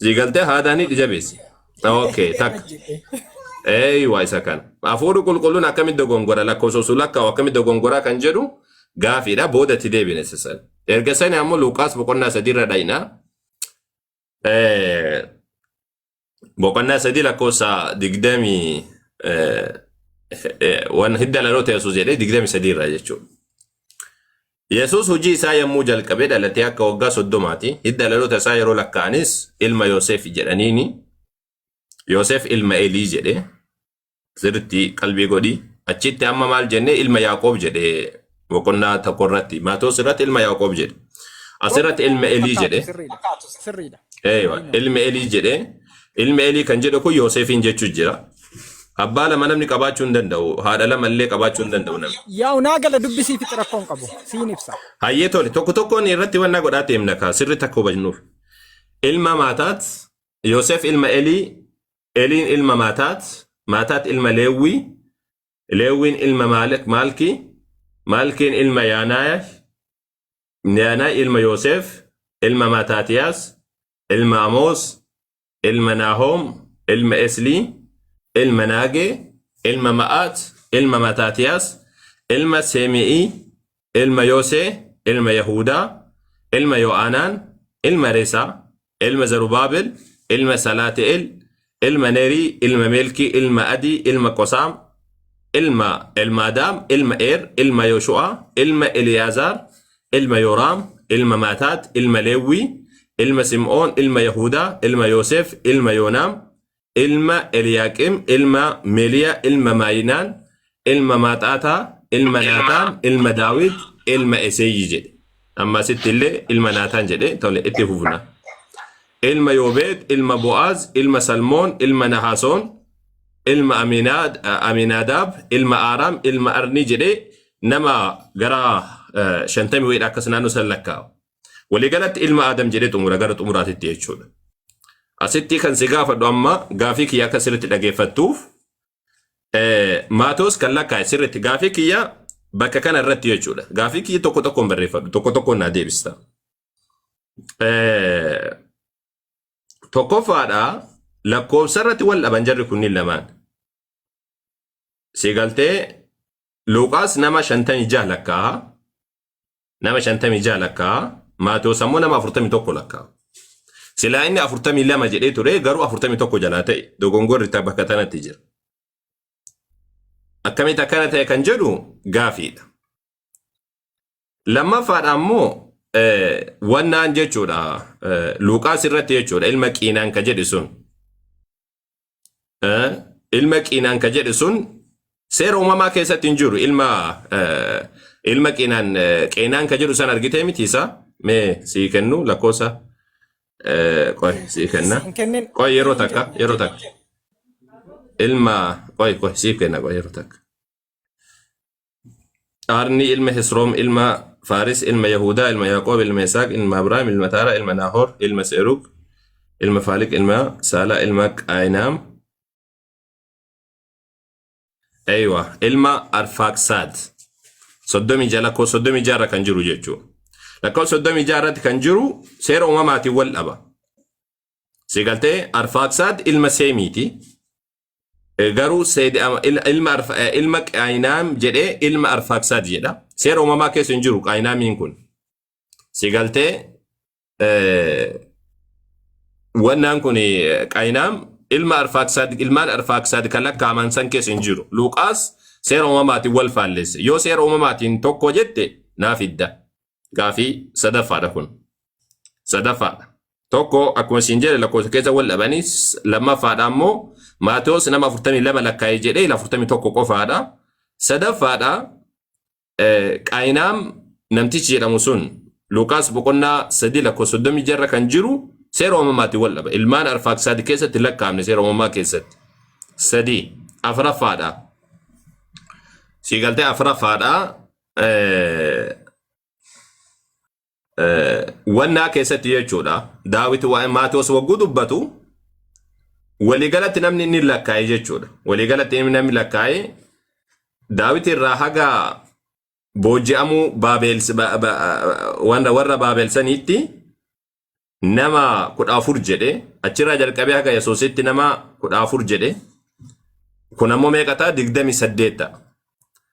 Sii galtee haadaan hidhi jabeessi. Okay, takka. Eeywa isa kana. Hafuurri qulqulluun akkamitti dogongora lakkoofsa osoo lakkaa'u akkamitti dogongoraa kan jedhu gaafiidha. Booda itti deebina isa sana. Erga sani ammoo Luqaas boqonnaa sadiirra dhayna. Boqonnaa sadii lakkoofsa digdamii waan hidda dhaloota Yesuus jedhee 23 irraa jechuudha. Yesuus hojii isaa yommuu jalqabee dhalatee akka waggaa 30ti. Hidda dhaloota isaa yeroo lakkaa'anis ilma Yoseef jedhaniini. Yoseef ilma Elii jedhe. Sirriitti qalbii godhi. Achitti amma maal jennee ilma Yaaqoob jedhe boqonnaa tokko irratti. Maatoos irratti ilma Yaaqoob jedhe. Asirratti ilma Elii jedhe. Sirriidha. Sirriidha. Eeywa, ilma Elii jedhe. Ilma Elii kan jedhu kun Yoosefiin jechuu jira. Abbaa lama namni qabaachuu hin danda'u. Haadha lama illee qabaachuu hin danda'u namni. Yaa'u naa gala dubbisii fixi rakkoon qabu. Siin ibsa. Hayyee tole tokko tokkoon irratti wannaa godhaa deemna kaa sirriitti akka hubannuuf. Ilma Maataat, Yoosef ilma Elii, Eliin ilma Maataat, Maataat ilma Leewwii, Leewwiin ilma Maalkii, Maalkiin ilma Yaanaaya, Yaanaay ilma Yoosef, ilma Maataatiyaas, ilma Amoos, ilma Naahoom, ilma Eslii, ilma Naagee, ilma Ma'aat, ilma Mataatiyaas, ilma Seemi'ii, ilma Yoosee, ilma Yahudaa, ilma Yo'aanaan, ilma Resaa, ilma Zerubaabel, ilma Salaati'el, ilma Nerii, ilma Melkii, ilma Adii, ilma Qosaam, ilma Elmaadaam, ilma Eer, ilma Yoshu'aa, ilma Eliyaazaar, ilma Yoraam, ilma Maataat, ilma Leewwii, ilma Sim'oon, ilma Yahudaa, ilma Yoosef, ilma Yoonaam, ilma Eliyaaqim, ilma Meliya, ilma Maayinaan, ilma Maaxaataa, ilma Naataan, ilma Daawit, ilma Eseeyyi jedhe. Amma asitti illee ilma Naataan jedhe tole itti fufna. Ilma Yoobeed, ilma Bo'aaz, ilma Salmoon, ilma Nahasoon, ilma Aminaadaab, ilma Aaraam, ilma Arnii jedhee nama gara 50 wayiidha akkas naannoo san lakkaa'u. Waliigalatti ilma Aadam jedhee xumura gara xumuraatitti jechuudha. Asitti kan si gaafadhu amma gaafii kiyya akka sirriitti dhageeffattuuf Maatoos kan lakkaa'e sirriitti gaafii kiyya bakka kana irratti jechuudha. Gaafii kiyya tokko tokkoon barreeffadhu tokko tokkoon naa deebista. Tokkoffaadha lakkoofsa irratti wal dhaban jarri kunniin lamaan. Si galtee Luuqaas nama 56 lakkaa'a. Nama 56 lakkaa'a. Maatewos ammoo nama 41 lakkaa'a. Silaa inni 42 jedhee ture garuu 41 jalaa ta'e dogongorri bakka tanatti jira. Akkamitti akkana ta'e kan jedhu gaafiidha. Lammaffaadha ammoo wannaan jechuudha Luuqaas irratti jechuudha ilma Qiinaan ka jedhe sun. Ilma Qiinaan ka jedhe sun seera uumamaa keessatti hin jiru ilma ilma Qiinaan Qeenaan ka jedhu san argitee miti isaa mee sii kennu lakkoofsa qoy sii kenna Hin kennin. qoy yeroo takka yeroo takka ilma qoy qoy siif kenna qoy yeroo takka. Arni ilma Hesroom ilma Faaris ilma Yahudaa ilma Yaaqoob ilma Isaaq ilma Abrahaam ilma Taaraa ilma Naahoor ilma Seerug ilma Faaliq ilma Saalaa ilma Qaayinaam Eywa ilma Arfaaksaad 36 lakkoofsa 36 irra kan jiru jechuudha. Lakkoofsa 36 irratti kan jiru seera uumamaatiin wal dhaba. Si galtee Arfaaksaad ilma Seemiiti. Garuu ilma ilma Qaayinaam jedhee ilma Arfaaksaad jedha. Seera uumamaa keessa hin jiru Qaayinaamiin kun. Si galtee wannaan kun Qaayinaam ilma Arfaaksaad ilmaan Arfaaksaad kan lakkaa'aman san keessa hin jiru. Luqaas seera uumamaatiin wal faallesse. Yoo seera uumamaatiin tokko jette naaf hidda. Gaafii sadaffaadha kun. Sadaffaadha. Tokko akkuma isin jedhe lakkoofsa keessa wal dhabanii lammaffaadha ammoo Maatewos nama 42 lakkaa'e jedhee 41 qofaadha. Sadaffaadha Qaayinaam namtichi jedhamu sun Luqaas boqonnaa 3 lakkoofsa 36 irra kan jiru seera uumamaatiin wal dhaba. Ilmaan Arfaaksaad keessatti lakkaa'amne seera uumamaa keessatti. Sadii afuraffaadha. Siigaltee afuraffaadha. Wannaa keessatti jechuudha. Daawit waa'ee Maatewos wagguu dubbatu waliigalatti namni inni lakkaa'e jechuudha. Waliigalatti inni namni lakkaa'e Daawit irraa haga booji'amuu Baabel warra Baabel saniitti Nama 14 jedhe, achirraa jalqabee haga Yesuusitti nama 14 jedhe. Kun ammoo meeqa ta'a? 28 ta'a.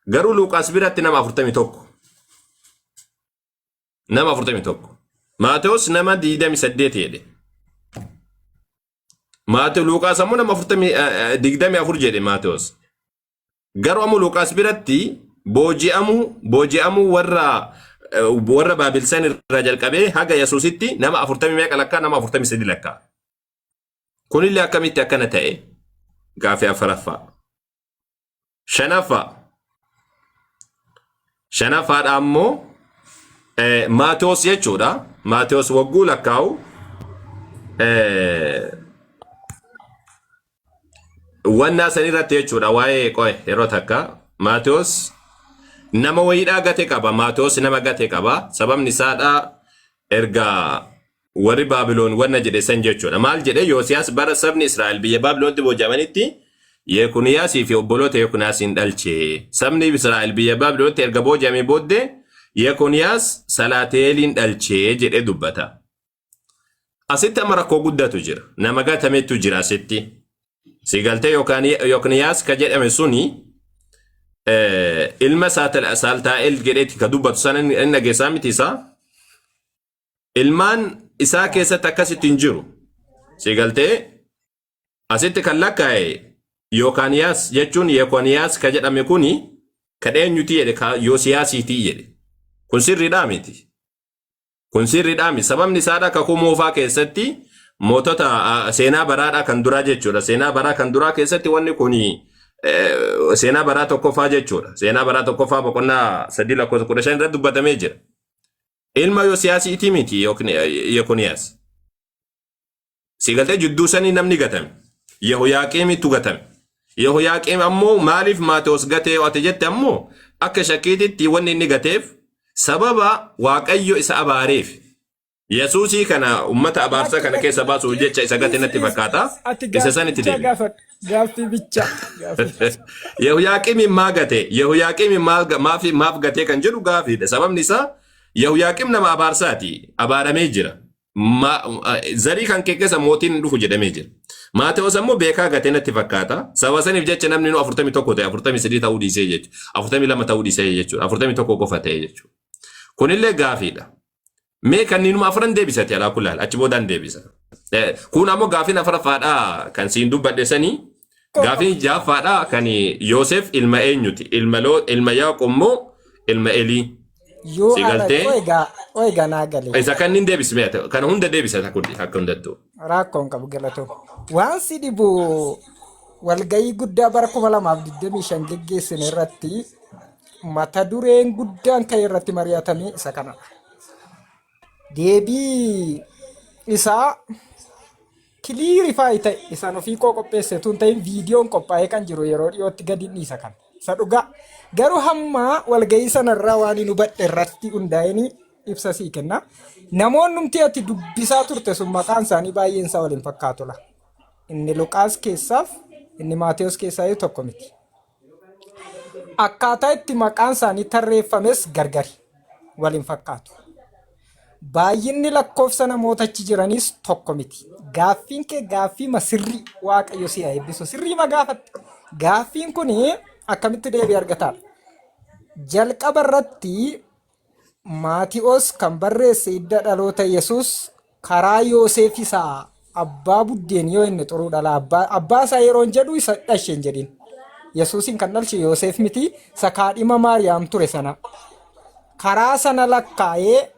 Garuu Luuqaas biratti nama 41. Nama 41. Maatewos nama 28 jedhe. Maatewos Luuqaas ammoo nama 24 jedhe Maatewos. Garuu ammoo Luqaas biratti booji'amuu warra Baabilsan irraa jalqabee haga Yesuusitti nama 40 meeqa lakkaa? Nama 43 lakkaa. Kunillee akkamitti akkana ta'e? Gaafii afuraffaa. Shanaffaa. Shanaffaadha ammoo Maatewos jechuudha. Maatewos wagguu lakkaa'u wannaa san irratti jechuudha. Waa'ee qo'e yeroo takka Maatewos nama wayiidhaa gate qaba. Maatewos nama gate qaba. Sababni isaadha erga warri Baabiloon wanna jedhe san jechuudha. Maal jedhe? Yoosiyaas bara sabni Israa'el biyya Baabiloonitti booji'amanitti Yekuniyaasii fi obboloota Yekuniyaasiin dhalche. Sabni Israa'el biyya Baabiloonitti erga booji'amee booddee Yekuniyaas Salaateeliin dhalche jedhee dubbata. Asitti amma rakkoo guddatu jira. Nama gatametu jira asitti. Si galtee yookaan Yokniyaas ka jedhame suni ilma Saaltaa'el jedheeti ka dubbatu sana inni dhageessaa miti isaa. Ilmaan isaa keessatti akkasitti hin jiru. Si galtee asitti kan lakkaa'e Yookaaniyaas jechuun Yekoniyaas ka jedhame kuni kan eenyuti jedhe? Ka Yoosiyaasiitii jedhe. Kun sirriidhaa miti? Kun sirriidhaa miti. Sababni isaadha kakuu moofaa keessatti mootota seenaa baraadhaa kan duraa jechuudha. Seenaa baraa kan duraa keessatti wanni kun seenaa baraa tokkoffaa jechuudha. Seenaa baraa tokkoffaa boqonnaa 3 lakkoofsa 15 irratti dubbatamee jira. Ilma Yoosiyaasiitii miti Yekoniyaas. Si galtee jidduu sanii namni gatame. Yehoyaaqiimitu gatame. Yehoyaaqiim ammoo maaliif Maatewos gatee yoo ati jette ammoo akka shakkiititti wanni inni gateef sababa Waaqayyo isa abaareef. Yesuusii kana ummata abaarsa kana keessa baasuuf jecha isa gate natti fakkaata. Ati Isa gaaffii sanitti bichaa deebi'a. gaafadhu. Gaaffii bichaa. Gaaffii. Yehoyaaqiim maa gate? Yehoyaaqiim maaf gatee kan jedhu gaafiidha. Sababni isaa Yehoyaaqiim nama abaarsaati. Abaaramee jira. Zarii kan kee keessa mootiin hin dhufu jedhamee jira. Maatewos ammoo beekaa gatee natti fakkaata. Sababa saniif jecha namni nu 41 ta'e 43 ta'uu dhiisee jechuudha. 42 ta'uu dhiisee jechuudha. 41 qofa ta'e jechuudha. Kunillee gaafiidha. Mee kanneenuma afran deebisati alaa kullaal achi boodaan deebisa. Kun ammoo gaafiin afuraffaadha kan siin dubbadhe sanii. Gaafiin ja'affaadha kan Yoosef ilma eenyuti? Ilma Loo, ilma Yaaqoob moo ilma Elii? Yoo Si ala galtee? Oegaa naa gale. Isa kanneen deebisme ati kana hunda deebisa akka hundattuu. Rakkoon qabu, galatoo. Waan si dhibu walgahii guddaa bara 2025 geggeessine irratti mata dureen guddaan ka'e irratti mari'atame isa kanadha. Deebii isaa clarify ta'e isaan ofii koo qopheesse tun ta'in viidiyoon qophaa'ee kan jiru yeroo dhiyootti gadi dhiisa kan isa dhugaa. Garuu hamma walgahii sanarraa waan hin hubadhe irratti hundaa'anii ibsa sii kenna. Namoonnumti ati dubbisaa turte sun maqaan isaanii baay'een isaa waliin fakkaatula. Inni Luqaas keessaaf inni Maatewos keessaa tokko miti. Akkaataa itti maqaan isaanii tarreeffames gargari waliin fakkaatu. Baay'inni lakkoofsa namoota achi jiraniis tokko miti. Gaaffiin kee gaaffii sirrii, Waaqayyo si haa eebbisu. Sirrii ma gaafatte. Gaaffiin kun akkamitti deebii argataadha? Jalqaba irratti Maati'oos kan barreesse hidda dhaloota Yesuus karaa Yoosef isaa abbaa buddeen yoo inni xuruu dhala abbaa isaa yeroo hin jedhu isa dhalche hin jedhin. Yesuusin kan dhalche Yoosef miti, isa kaadhima Maariyaam ture sana. Karaa sana lakkaa'ee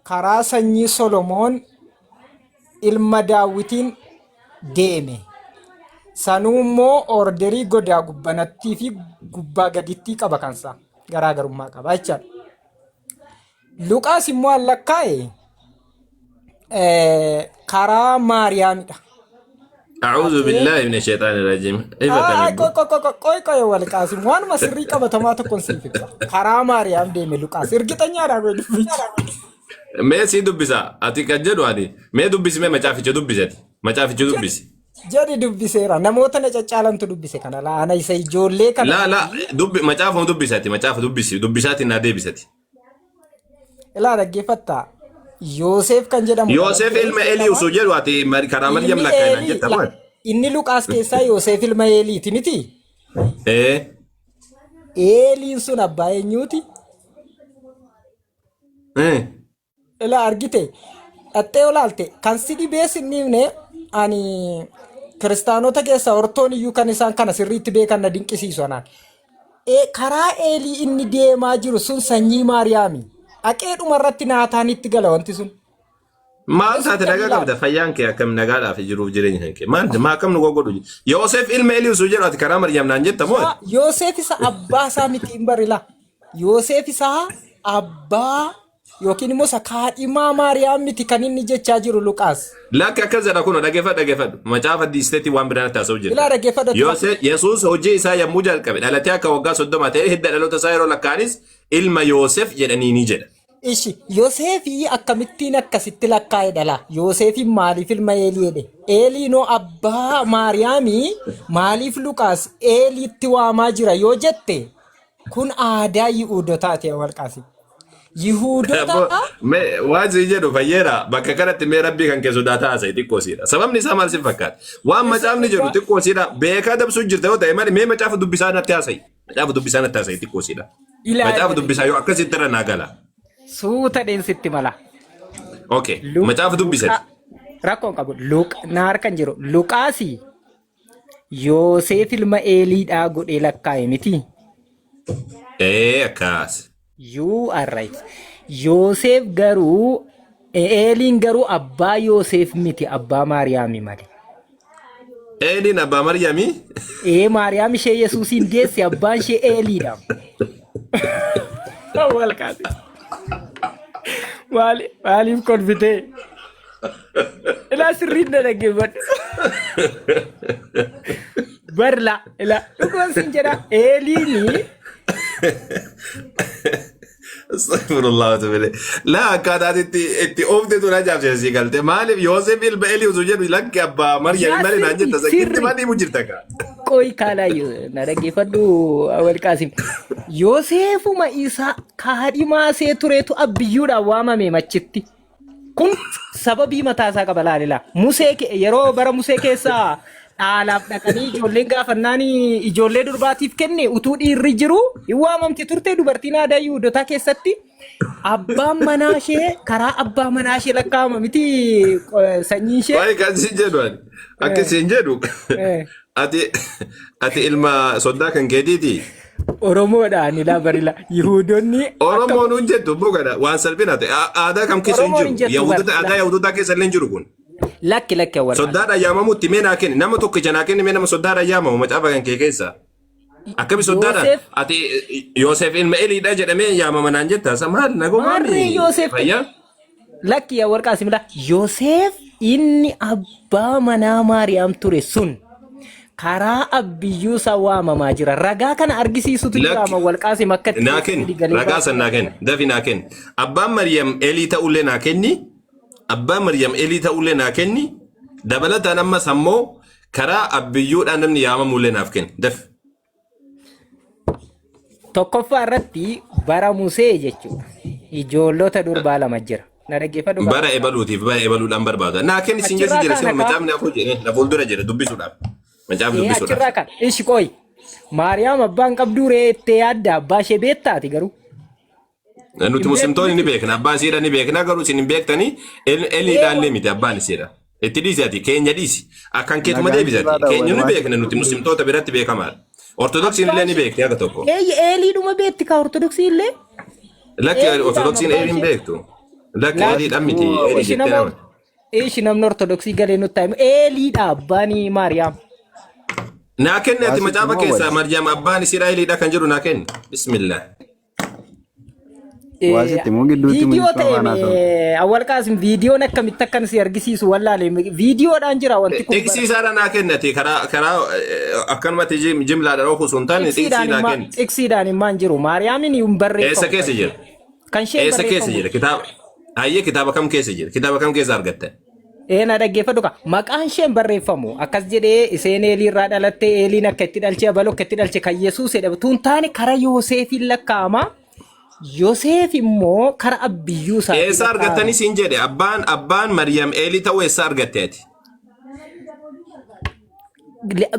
karaa sanyii Solomoon ilma Daawwitiin deeme. Sanuu immoo orderii godaa gubbanattii fi gubbaa gadittii qaba kansaa garaagarummaa qaba jechaadha. Luqaas immoo an lakkaa'e karaa Maariyaamidha. أعوذ بالله من الشيطان الرجيم. Ifatame. Qoy qoy, wal qaasim, waanuma sirrii qabatamaa tokkoon siif ibsa. Karaa Maariyaam deeme Luqaas. Irgixanyaadha qoy dubbichi. Mee sii dubbisa. Ati kan jedhu ani mee dubbisi, mee macaaficha dubbisati. Macaaficha dubbisi. Jedhi, dubbiseera. Namoota na caccaalantu dubbise kana laana isa ijoollee kana. Laa laa, dubbi macaafuma dubbisati, macaafa dubbisi, dubbisaatiin naa deebisati. Ilaa, dhaggeeffattaa. Yooseef kan jedhamu Yoosef dhalate ilma Eelii lama. osoo jedhu ati karaa Maryam Ilmi lakkaa'inaan Eelii jetta la, moo? inni Luqaas keessaa Yooseef ilma Eeliiti miti? Ee. Eeliin sun abbaa eenyuuti? Ee. Ila argite dhaxxee olaalte kan si dhibee sin dhiibne ani kiristaanota keessaa hortoon iyyuu kan isaan kana sirriitti beekan na dinqisiisu anaan. Karaa Eelii inni deemaa jiru sun sanyii Maariyaami. Dhaqee dhuma irratti Naataanitti gala wanti sun. Maal taate Akkasitti nagaa ilaali. qabda fayyaan kee akkam nagaadhaaf jiruuf jireenya kan kee maal maa akkam nu godhu Yoosef ilma Eelii osoo jedhu ati karaa Maryam naan jetta moo? Yaa Yoosef isa abbaa isaa miti hin barila. Yoosef isa abbaa yookiin immoo isa kaadhimaa Maariyaam miti kan inni jechaa jiru Luqaas. Lakki akkas jedha kun dhaggeeffadhu dhaggeeffadhu macaafa diisteetti waan biraan itti haasa'u Ilaa jirta. dhaggeeffadhu ati Yoosef Yesuus hojii isaa yommuu jalqabe dhalatee akka waggaa 30 ta'e hidda dhaloota isaa yeroo lakkaa'anis ilma Yoosef jedhanii ni jedha. Ishi Yoseefii akkamittiin akkasitti lakkaa'e dhala? Yoseefiin maaliif ilma Eelii jedhe? Eeliinoo abbaa Maariyaamii maaliif Luqaas Eeliitti waamaa jira yoo jette kun aadaa Yihuudotaati Awwalqaasim. Yihuudota Abbo, mee waan siin jedhu fayyeera bakka kanatti mee rabbii kan kee sodaataa haasa'e xiqqoo siidha. Sababni isaa maal sin fakkaata? Waan macaafni jedhu xiqqoo siidha. Beekaa dabsuu jirta yoo ta'e malee mee macaafa dubbisaa natti haasa'i. Macaafa dubbisaa natti haasa'i xiqqoo siidha. Ilaali Macaafa dubbisaa yoo akkasitti irra naa gala. Suuta dheensitti mala. Okay. Macaafa dubbisati. Rakkoon qabu. Na harka hin jiru. Luqaasi Yooseef ilma Eeliidhaa godhee lakkaa'e miti. Ee akkas. You are right. Yooseef garuu Eeliin garuu abbaa Yooseef miti abbaa Maariyaami malee. Eeliin abbaa Maryamii. Ee Maariyaam ishee Yesuusiin deesse abbaan ishee Eeliidha. Awwaal kaase. Maaliif kolfitee? Ilaa sirriin na dhaggeeffadhu. Barla ilaa dhuguman siin jedha Eeliini Astaghfirullah wa atubu ilayh. Laa akkaataa ati itti oofte tun ajaa'ibsiisa sii galte. Maaliif Yoosef ilma Elii osoo jedhu lakki abbaa Maryam yaa malee naan sirri jetta sakkitti sirri maal dhiibu jirta kaa. qoy kaalaayyoo na dhaggeeffadhu Awwal Qaasim. Yooseefuma isa kaadhimaa see turetu abbiyyuudhaan waamame machitti. Kun sababii mataa isaa qaba laalila. Musee yeroo bara Musee keessa dhaalaaf dhaqanii ijoolleen gaafannaan ijoollee durbaatiif kenne utuu dhiirri jiru hin waamamti turte dubartiin aadaa Yihuudotaa keessatti. Abbaan manaa ishee karaa abbaa manaa ishee lakkaa'ama miti sanyiin ishee. Waa'ee kan siin jedhu ani. Akka siin jedhu ati ati ilma soddaa kan keetiiti. Oromoodhaan ilaa barila. Yihuudonni akka Oromoon hin jettu obbo kana waan salphina ta'e aadaa kam keessa hin Oromoon hin jiru. jettu Yahuudota bar. aadaa Yahuudotaa keessa illee hin jiru kun. Lakki lakki awwal. Soddaadhaan yaamamutti mee naa kenni nama tokkicha naa kenni mee nama soddaadhaan yaamamu macaafa kan kee keessa. Akkami soddaadhaan Yoosef ati Yoosef ilma Eliidha jedhamee yaamama naan jetta sa maal nagoo maarree maali Yoosef fayyaa? lakki yaa warqaa simila Yoosef inni abbaa manaa Maariyaam ture sun karaa abbiyyuu isaa waamamaa jira. Ragaa kana argisiisutu jira Lakki amma walqaasim akka itti naa keessa kenni gadi galee ragaa san baasuu naa kenni dafi naa kenni abbaan Maryam Elii ta'ullee naa kenni abbaan Maryam Elii ta'ullee naa kenni dabalataan ammas ammoo karaa abbiyyuudhaan namni yaamamullee naaf kenni dafi. Tokkoffaa irratti bara Musee jechuudha. Ijoollota durbaa lama jira. Na dhaggeeffadhu kaa. Bara ebaluutiif bara ebaluudhaan barbaada. Naa kenni siin jechi Achirraa jira kaana sin kaa. macaafni afur jedhe na fuuldura jira dubbisuudhaaf. Macaafa Ee dubbisuudhaaf. achirraa kaana. Ishi qoyi. Maariyaam abbaan qabduu ree ittee yaadda abbaa ishee beektaati garuu. Nuti Hin beektu muslimtoonni ni miti. beekna abbaa isiidha ni beekna garuu isin hin beektanii eliidhaallee Eewa. miti abbaan isiidha. Itti dhiisi ati keenya dhiisi. Akkan keetuma Nagaan deebisi ati. sirraa Keenya dhawwani ni waan beekna nuti muslimtoota biratti beekamaadha. Ortodoksiin Abbaa illee ni ishee. beekti haga tokko. Eeyye eeliidhuma beekti kaa ortodoksii illee. Lakki Eeliidhaam ortodoksiin abbaan eeliin ishee. beektu. Lakki Lakki eeliidhaan miti eelii ishi jettee nama nama. ishi namni ortodoksii galee nutti himu eeliidha abbaan Maariyaam. Naa kenni ati Waasitti macaafa moo keessaa wali? Maryam abbaan Israa'eliidha kan jedhu naa kenni. Bismillah. Waasitti moo gidduutti Viidiyoo mucaa ta'e faana haasa'u? awwal qaasim viidiyoon akkamitti akkan si argisiisu wallaale viidiyoodhaan jira wanti kun Xiqsii bara. isaadha naa kenni ati karaa karaa akkanumatti jimlaadhaan oofuu osoo hin taane xiqsii Xiqsiidhaan naa himmaa kenni. xiqsiidhaan himmaa hin jiru Maariyaamin hin Eessa barreeffamu keessa kan jira? kan isheen Eessa keessa barreeffamu jira? Kitaaba Hayyee kitaaba kam keessa jira? Kitaaba kam keessa argatte? Ee na dhaggeeffadhu ka maqaan isheen barreeffamu akkas jedhee isheen Eelii irraa dhalatte Eeliin akka itti dhalche abaloo akka itti dhalche kan Yesuus jedhamu tun taane karaa Yooseefiin lakkaa'ama. Yoseef immoo kara abbiyyuu isaatii Eessa argattanii lakkaa'ame. siin jedhe abbaan Maryam Eelii ta'uu eessa argatte ati?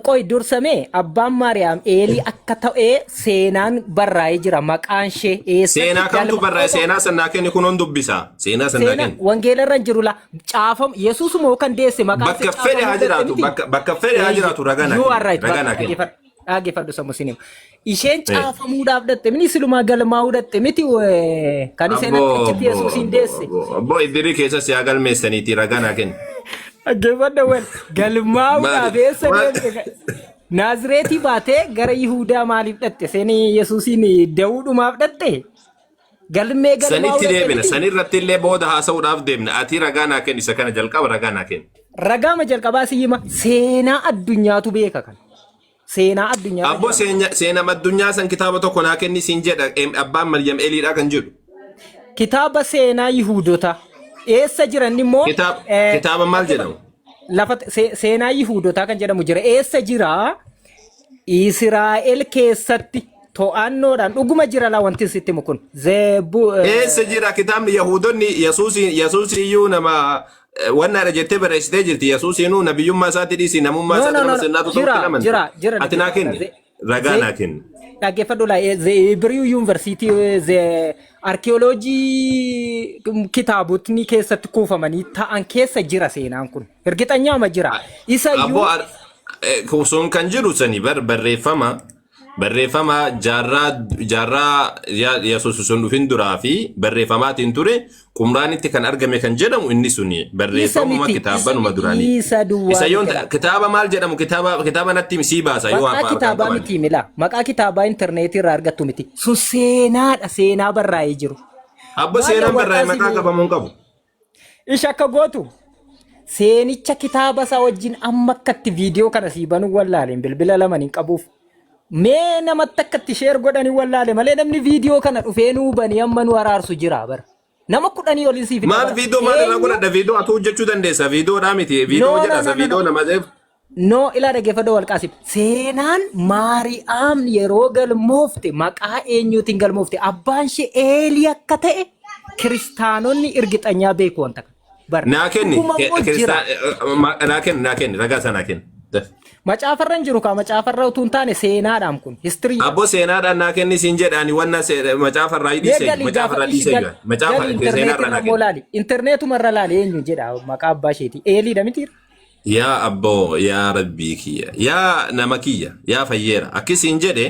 Qoy dursamee abbaan Maariyaam Eelii akka ta'e seenaan barraa'ee jira. Maqaan ishee eessatti Seenaa kamtu galma barraa'e seenaa sannaa kenni kunoon dubbisa. Seenaa sannaa Seenaa kenni. wangeela irra hin jiru la caafam Yesuus moo kan deesse maqaan ishee Bakka fedhe haa caafamuu dadhabe jiraatu miti. bakka fedhe haa jiraatu ragaa naa You kenni. are right. Ragaa Bakka naa kenni. dhaggeeffadhu dhaggeeffadhu sammuu sinima. Isheen caafamuudhaaf dhatte mini silumaa galmaa'uu dhatte miti kan isheen Abboo achitti abboo Yesuusiin abboo deesse. abboo abboo iddirii keessa si haa galmeessaniiti ragaa naa kenni. Dhaggeeffadha wal galmaa'uudhaaf Maali? eessa Maal? deemte? Naazreetii baatee gara Yihuudaa maaliif dhatte? Seenii Yesuusiin da'uudhumaaf dhatte? Galmee galmaa'uu Sanitti dhatte deebina. miti? Sanirratti illee booda haasa'uudhaaf deemna. Ati ragaa naa kenni isa kana jalqaba ragaa naa kenni. Ragaama jalqabaa si hima seenaa addunyaatu beeka kana. Seenaa addunyaarra Abboo jira. seenama addunyaa san kitaaba tokko naa kenni siin jedha abbaan Maryam Eliidha kan jedhu. Kitaaba seenaa Yihuudotaa eessa jiran immoo Kitaaba maal jedhamu? Lafa seenaa Yihuudotaa kan jedhamu jira. Eessa jira? Israa'el keessatti to'annoodhaan dhuguma jira laa wanti sitti himu kun. Eessa jira kitaabni Yahuudonni Yesuus iyyuu nama wannaadha jettee barreessitee jirti. Yesuusinuu nabiyyummaa isaatti dhiisii namummaa No, isaatti no, no, nama no. sirnaatu ta'utti Jira, hin amantu. jira, jira. Ati naa kenni. Ragaa naa kenni. Dhaggeeffadhu laa The Hebrew University The Archaeology kitaabotni keessatti kuufamanii ta'an keessa jira seenaan kun. Hirgixanyaama jira. Isa Abboo iyyuu sun kan jiru sani bar barreeffama barreeffama jaarraa jaarraa Yesuus sun dhufin duraa fi barreeffamaatiin ture Qumraanitti kan argame kan jedhamu inni suni isa barreeffamuma miti. kitaabanuma duraanii. Isa duwwaa Isa yoon miti laa. kitaaba maal jedhamu kitaaba natti sii baasa yoo Maqaa harkaan kitaabaa qaban. miti mila. Maqaa kitaabaa intarneetii irraa argattu miti. Sun seenaadha seenaa barraa'ee jiru. Abbo Maal seenaan barraa'e warqaa maqaa si qabamuu hin qabu. Isha akka gootu seenicha kitaaba isaa wajjin amma akkatti viidiyoo kana sii banuu wallaaleen bilbila laman hin qabuuf. Mee namatti akkatti sheer godhanii wallaale malee namni viidiyoo kana dhufee nuu banii amma nu araarsu jira bara. Nama 10 oliin sii fida Maal bara. viidiyoo maal irraa Eenyu? godhadha viidiyoo atu hojjechuu dandeessa viidiyoodhaa miti viidiyoo No, no, jedha no, isa no, viidiyoo no. nama seef. No, ilaa dhaggeeffadhu walqaasif. Seenaan Maari'aam yeroo galmoofte maqaa eenyuutiin galmoofte abbaan ishee Eelii akka ta'e kiristaanonni irgixanyaa beeku wanta kana. Bar Naa kenni dhuguma immoo jira. kiristaan naa kenni ragaa isaa naa kenni. Macaafarra hin jiru kaa macaafarra utuu hin taane seenaadhaan kun histiriidha. Abbo seenaadhaan naa kenni siin jedhaani wanna macaafarraa Mee dhiisee galii gaafa macaafarraa ishi dhiisee gal jira macaafa galii intarneetii seenaarraa irra naa immoo kenni. laali intarneetuma irra laali eenyu jedha maqaa abbaa isheeti Eeliidha miti. Yaa abboo yaa rabbii kiyya yaa nama kiyya yaa fayyeera akkisiin jedhe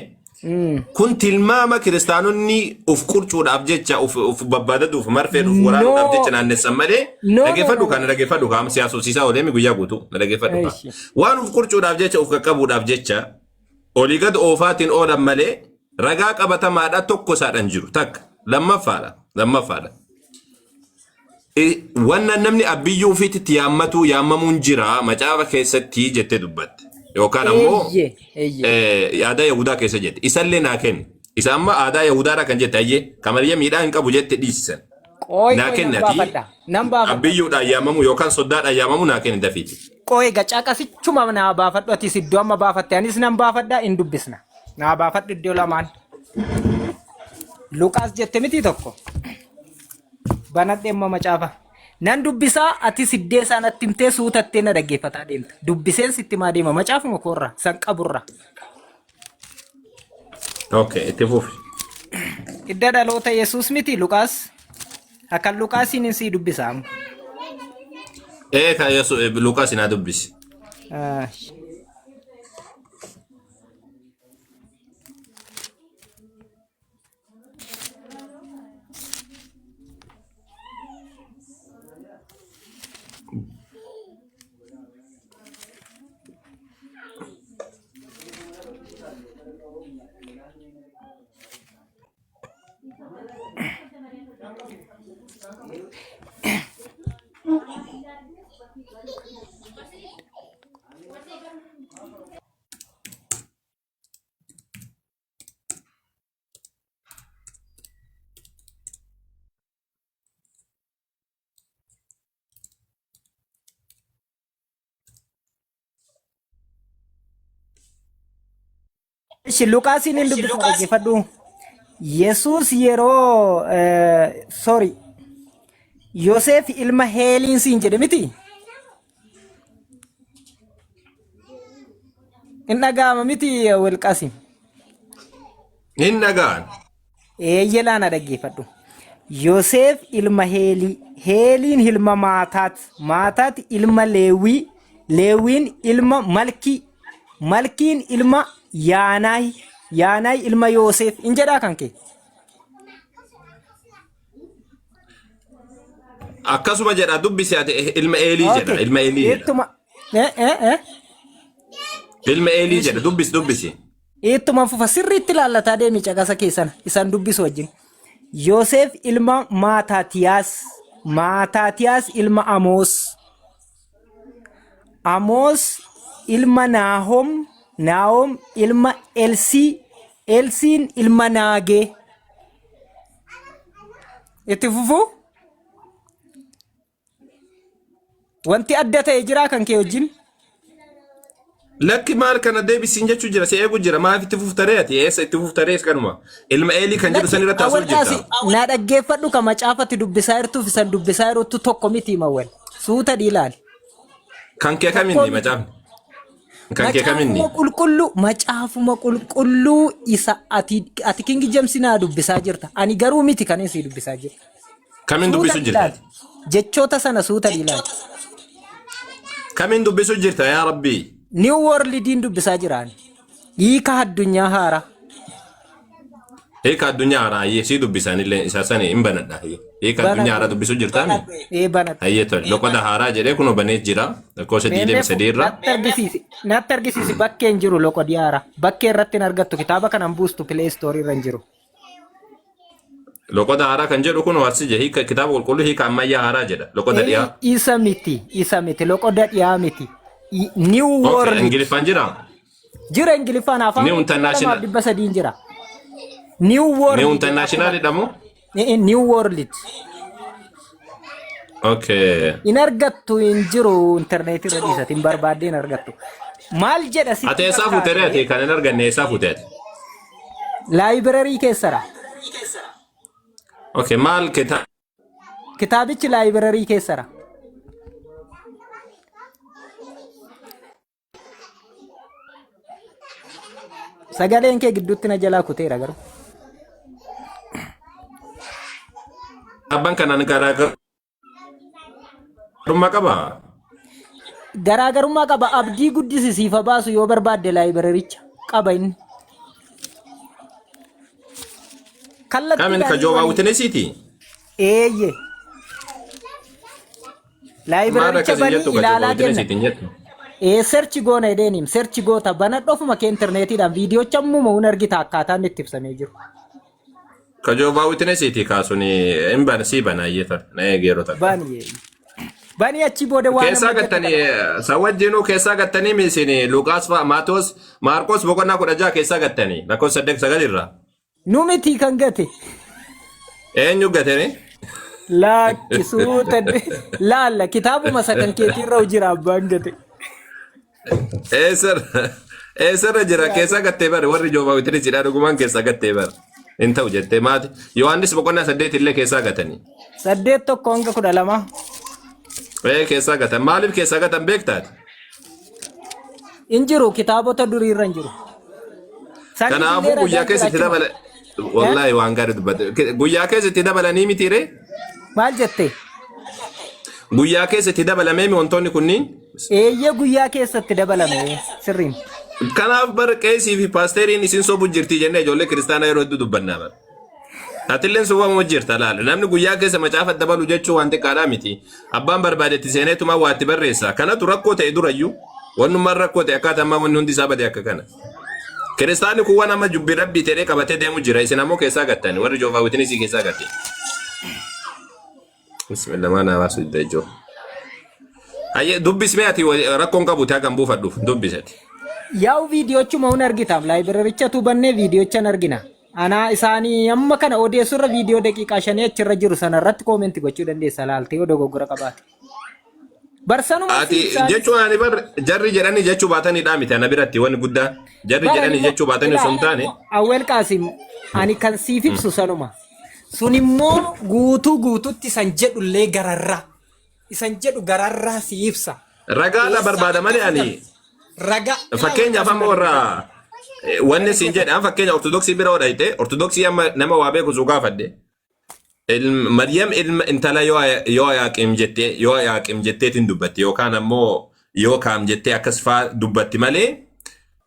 kun tilmaama kiristaanonni uf qurcuudhaaf jecha uf babbaadaduuf marfeen uf waraanuudhaaf No jecha naannessan malee no no dhageeffadhu no kana dhageeffadhu kaama siyaasofsiisaa ooleemi guyyaa guutuu na dhageeffadhu kaa Eeshi. waan uf qurcuudhaaf jecha uf qaqqabuudhaaf jecha olii gad oofaatiin oolan malee ragaa qabatamaadha tokko isaadhaan jiru takka lammaffaadha. Wanna namni abbiyyuu ofiitti yaammatu yaammamuun jira macaafa keessatti jettee dubbatte. Yookaan ammoo Eeyyee eeyyee. aadaa Yahudaa keessa jette. Isallee naa kenni. Isa amma aadaa Yahudaadha kan jette ayyee kamariya miidhaa hin qabu jette dhiisisan. Qooyi Naa qooyi nan kenni ati baafadha nan baafadha. abiyyuudhaan yaamamu yookaan soddaadhaan yaamamu naa kenni dafiiti. Qooyi egaa caqasichuma naa baafadhu atis iddoo amma baafatte anis nan baafadha hin dubbisna. Naa baafadhu iddoo lamaan. Luqaas jette miti tokko. Banadhe amma macaafa. Nan dubbisaa atis iddee isaa natti himtee suutattee na dhaggeeffataa deemta. Dubbiseen sitti maa deema macaafuma koorra san qaburra. Okay, itti fufi. Idda dhaloota Yesuus miti Luqaas. Akkan Luqaasiin hin sii dubbisaa amma. Ee kan Yesuus Luqaas naa dubbisi. Ah, Ishi Luqaasiin hin dubbisa dhaggeeffadhu. Yesuus yeroo sorry Yoseef ilma Heeliin siin jedhe miti? Hin dhaga'ama miti Welqaasim? Hin dhaga'an. Eeyyee laana dhaggeeffadhu. Yoseef ilma Heelii, Heeliin ilma Maataat, Maataat ilma Leewwii, Leewwiin ilma Malkii, Malkiin ilma Yaanaay, Yaanaay ilma Yoseef hin jedhaa kan kee. Akkasuma jedha dubbisi ati ilma Eelii jedha Okay. ilma Eelii jedha. Ittuma eh eh eh Ilma Eelii jedha dubbisi dubbisi. Ittuma fufa sirriitti ilaallataa deemi caqasa keessan isaan dubbisu wajjin. Yoseef ilma Maataatiyaas, Maataatiyaas ilma Amoos, Amoos ilma Naahom, Naahom ilma Elsii, Elsiin ilma Naagee. Itti fufuu wanti adda ta'e jiraa kan kee wajjin? Lakki maal kana deebisiin jechuu jira si eegu jira maaf itti fuftaree ati eessa itti fuftaree kanuma ilma Eelii kan jedhu Lakki san irratti haasa'u awwal qaasi jirta. naa dhaggeeffadhu ka macaafatti dubbisaa jirtuuf isan dubbisaa jirutti tokko miti mawwal suuta dhiilaali. Kan kee Tokko kaminni miti. macaafni? Kan kee kaminni? Macaafuma qulqulluu macaafuma qulqulluu isa ati ati King James naa dubbisaa jirta. Ani garuu miti kan inni sii dubbisaa jiru. Kamin Suuta dubbisu jirta? ilaali. Jechoota sana suuta ilaali. Kamin dubbisu jirta yaa Rabbii? New World dubbisaa jira ani. Hiika addunyaa haaraa. Hiika addunyaa haaraa hayyee sii dubbisaan illee isaa sani hin banadha hayyee. Hiika addunyaa haaraa Banadhu. dubbisu jirtaami? Ee banadhu. Hayyee tole. Loqoda haaraa jedhee kunoo banee jira. Lakkoofsa Meemee 23 irra. natti argisiisi. Natti argisiisi bakkee hin jiru loqodi haaraa. Bakkee irratti hin argattu kitaaba kanan buustu Play Store irra hin jiru. Loqoda haaraa kan jedhu kun waasi jedhe hiika kitaaba qulqulluu hiika ammayyaa haaraa jedha. Loqoda Ee dhiyaa. isa miti isa miti loqoda dhiyaa miti. New Okay, World Ingiliffaan jira. jira Ingiliffaan afaan New kuma International 2300 jira. New World New jedha International jedhamu. New World Okay. hin argattu hin jiru intarneetii irra dhiisati hin barbaaddee hin argattu. Maal jedha Ati sitti eessaa fuute ree fakkaate ati kan hin arganne eessaa fuute ati? laayibrarii keessara. Okay, maal kitaaba Kitaabichi laayibrarii keessara. Sagaleen kee gidduutti na jalaa kuteera garuu. Abbaan kanaan garaagarummaa qabaa? Garaagarummaa qaba. Abdii guddisi siifa baasu yoo barbaadde laayibraricha qaba inni. Kamin Kallattiidhaan ka Joobaa waliin. Witnessiiti? Eeyye. Maal Laayibraricha akkas hin banii jettu ka Joobaa ilaalaa jenna. Witnessiiti hin jettu? Ee search goona jedheenim search goota banadhu ofuma kee intarneetiidhaan viidiyoocha ammuma hun argita akkaataa inni itti ibsamee jiru. Ka Joobaa Witnessiiti kaasuun hin bana sii bana iyyata na eegi yeroo takka. Bani bani achi booda waan Keessaa amma jettu gattanii kana. san wajjinuu keessaa gattanii miisin Luqaas fa'a Maatewos Maarqos boqonnaa 16 keessaa gattanii lakkoofsa 8 9 irraa. Nu miti kan gate. Eenyu gatanii? Lakki suuta laalla kitaabuma isa kan keetiirra jira abbaan gate. Eessarra eessarra jira keessaa gattee bare warri Joobaa Witnessiidhaa dhugumaan keessaa gattee bare. Hin ta'u jettee maati Yohaannis boqonnaa 8 illee keessaa gatanii. 8 1 hanga 12. Ee keessaa gatan maaliif keessaa gatan beektaati? Hin jiru kitaabota duriirra hin jiru. Saniif Kanaafuu illee guyyaa ragaan keessa itti jiraachuu dabala wallaahi waan gaarii dubbate. Guyyaa keessa itti dabalanii miti ree? Maal jette? Guyyaa keessa itti dabalamee mi wantoonni kunniin? Eeyyee guyyaa keessatti dabalame sirriin. Kanaaf bar qeesii fi paasteeriin isin sobu jirti jennee ijoollee kiristaanaa yeroo hedduu dubbannaa bara. Atilleen sobamu jirta laala. Namni guyyaa keessa macaafa dabalu jechuun waan xiqqaadhaa miti. Abbaan barbaade itti seeneetuma waa itti barreessa. Kanatu rakkoo ta'e durayyuu. Wannummaan rakkoo ta'e akkaataa ammaa wanni hundi isaa bade akka kana. Kiristaanni kun waan amma jubbi rabbii ta'ee qabatee deemu jira. Isin ammoo keessaa gattani. Warri Joovaa Witnesii keessaa gatte. Bismillah maa naa baasu didda ijoo. Hayyee dubbismee ati rakkoon qabu ta'e kan buufadhuuf dubbisati. Yaa'u viidiyoochuma hun argitaam laayibraricha bannee viidiyoocha hin argina. Anaa isaanii amma kana odeessurra viidiyoo daqiiqaa shanii achirra jiru sana irratti koomenti gochuu dandeessa laaltee yoo dogoggora qabaate. Barsanuma Ati si ibsaanis. jechuun ani bar jarri jedhanii jechuu baataniidha miti ana biratti wanni guddaa jarri Bara jedhanii immoo jechuu baatanii ilaa osoo hin taane. Awwal Qaasim ani kan siif ibsu sanuma. Sun immoo guutuu guututti isan jedhullee gararraa. Isan jedhu gararraa si ibsa. Ragaadha Eessaa barbaada akka malee ani fudhame. Ragaa ilaa Awwal fakkeenyaaf Qaasim amma na warra dhaggeeffadhu. wanni Na siin dhaggeeffadhu. jedhan fakkeenya ortodoksii bira hodhayte ortodoksii amma nama waa beeku suu gaafadhe. Maryam ilma intala Yoo'aaqim jettee Yoo'aaqim jetteetiin dubbatti yookaan ammoo Yookaam jettee akkas faa dubbatti malee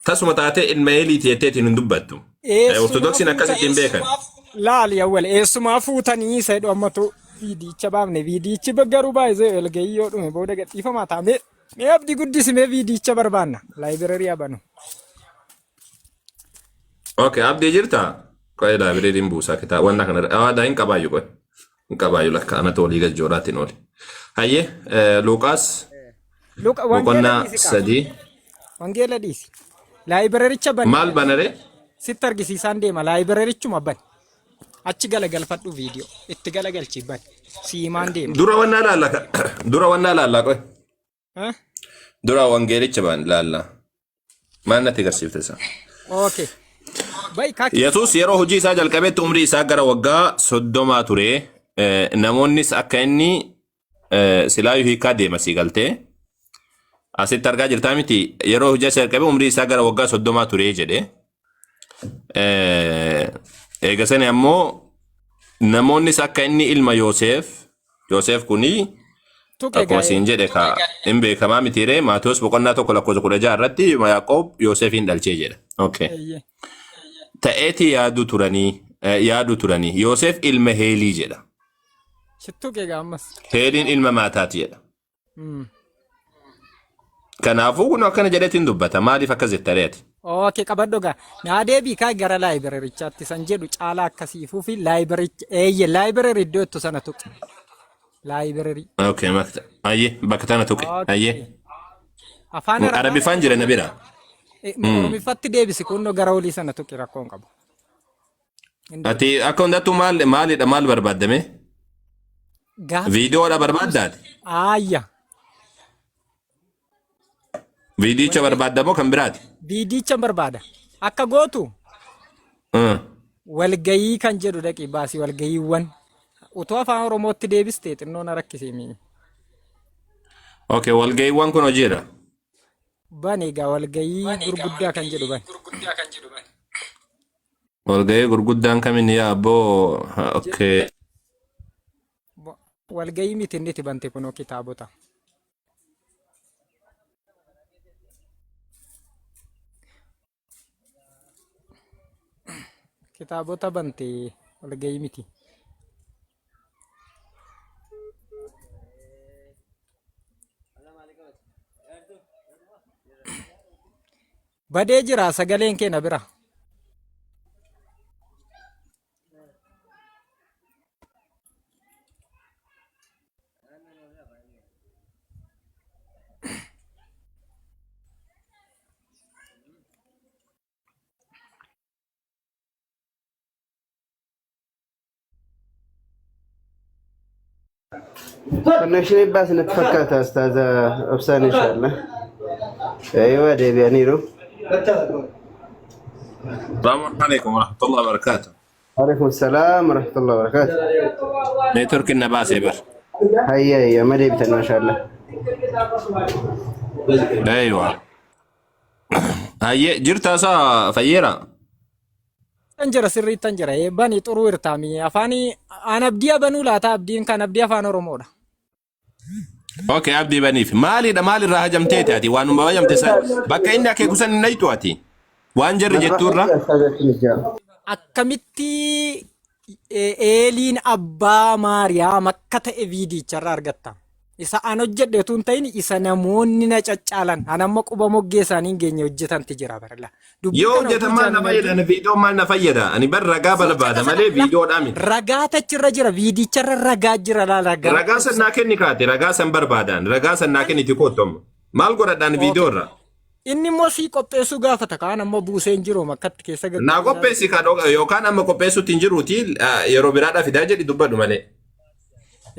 tasuma taatee ilma Eeliiti jetteetiin hin dubbattu. Eessumaa Ortodoksiin akkasitti hin fuutanii beekan. laali awwal eessumaa fuutanii isa jedhu ammatu viidiyicha baafne viidiyichi garuu baay'isee walgahii yoo dhume booda gadhiifamaa ta'a mee mee abdii guddisi mee viidiyicha barbaanna laayibireerii abanu. Okay, abdii jirtaa? Qo'ee laayibreeriin buusaa kitaaba wanna kana aadaa hin qabaayyu qo'e. Hin qabaayyu lakka anatu olii gajjooraatiin oli. Hayyee Luuqaas Luqa wangeela boqonnaa dhiisi kaa. 3 Wangeela dhiisi. Laayibireericha bani. Maal banaree? Sitti argisiisaan deema laayibireerichuma bani. Achi galagalfadhu viidiyoo itti galagalchi bani. Siimaan deema. Dura wannaa laalla dura wannaa laalla qo'e. Eh? Dura wangeelicha baan laalla. Maal natti agarsiifte isa? Okay. Bai kaki. Yesuus yeroo hojii isaa jalqabetti umrii isaa gara waggaa 30 ture. Namoonnis akka inni silaayyuu hiikaa deema sii galtee. Asitti argaa jirtaa miti yeroo hojii isaa jalqabe umrii isaa gara waggaa 30 ture jedhe. Eega sani ammoo namoonnis akka inni ilma Yooseef Yooseef kuni Tuqe akkuma gaa'ee. siin jedhe ka hin beekamaa mitiiree Maatewos boqonnaa 1 lakkoofsa 16 irratti Yaaqoob Yoosefiin dhalchee jedha. Okay. Eeyyee. Ta'eeti yaadu turanii yaadu turanii Yooseef ilma Heelii jedha. Tuqe gaa ammas. Heeliin ilma Maataati jedha. Kanaafuu kun akkana jedheetiin dubbata. Maaliif akkas jetta ree ati? Okay, qabadhu gaa. Naa deebii kaa gara laayibirarichaatti san jedhu caalaa akkasiifuu fi laayibiraricha eeyye laayibirari iddoo ittu sana tuqe. Laayibirarii. Okay, makta. Ayyee bakka tana tuqe. Ayyee. Okay. Afaan Arabaa Arabiffaan jira na bira. Oromiffatti deebisi kunnoo gara olii sana tuqi rakkoon qabu. Hin Ati akka hundattuu maal maalidha maal barbaaddame? Gaaffii Viidiyoodha barbaaddaati? Aayya. Viidiyicha barbaadda moo kan biraati? Viidiyicha barbaada. Akka gootu walgayii kan jedhu dhaqi baasi walgayiiwwan. Utuu afaan Oromootti deebiste xinnoo na rakkisee mii. Okay, walgayiiwwan kun hojiirra. Bani egaa walgayii gurguddaa kan jedhu bani. Walgahii gurguddaan kamin yaa abboo okay. Walgahii miti inni itti bante kunoo kitaabota. Kitaabota bante walgahii miti. Badee jira sagaleen kee na bira. Connection baas natti fakkaata Ustaaza Obsaan inshallah. Eeyyuu deebi'aniiru. Salaamu alaikum warahmatullahi wabarakatuh. Alaikum salaam wa rahmatullahi wa barakatuh. Neetworkiin na baasee bar. Hayya hayya amma deebitan mashallah. Eeywa. Hayyee jirtaa isaa fayyeera? Tan jira sirriittan jira. Bani xuruu irtaami. Afaanii aan abdii abanuu laata abdiin kan abdii afaan Oromoodha. Okay, abdii baniif. Maalidha maalirraa hajamteeti ati? Waanuma hajamte san bakka inni akeeku san hin dhayxu ati. Waan jarri jettuurra. Akkamitti Eeliin abbaa Maariyaam akka ta'e viidiyicharraa argatta. Isa an hojjedhe utuu hin ta'in isa namoonni na caccaalan an amma quba moggee isaanii hin geenye hojjetanti jira barla. Dubbii Yoo kana hojjetan utuu maal na ijaan hin fayyada? argin Ani viidiyoon maal na fayyada? Ani bar ragaa sii barbaada caqasa malee la viidiyoodhaa miti. ragaa tachirra jira viidiyicharra ragaa jira laa ragaa Ragaa san naa kenni kaate ragaa san barbaadaan ragaa san naa kenniti koottu amma. Maal godhadhaan Okay. viidiyoo irraa? Inni immoo sii qopheessuu gaafata kaan ammoo buusee hin jiru makkatti keessa Naa gaggeessaa. qopheessi kan yookaan amma qopheessuutti hin jiruuti yeroo biraadhaa fidaa jedhi dubbadhu malee.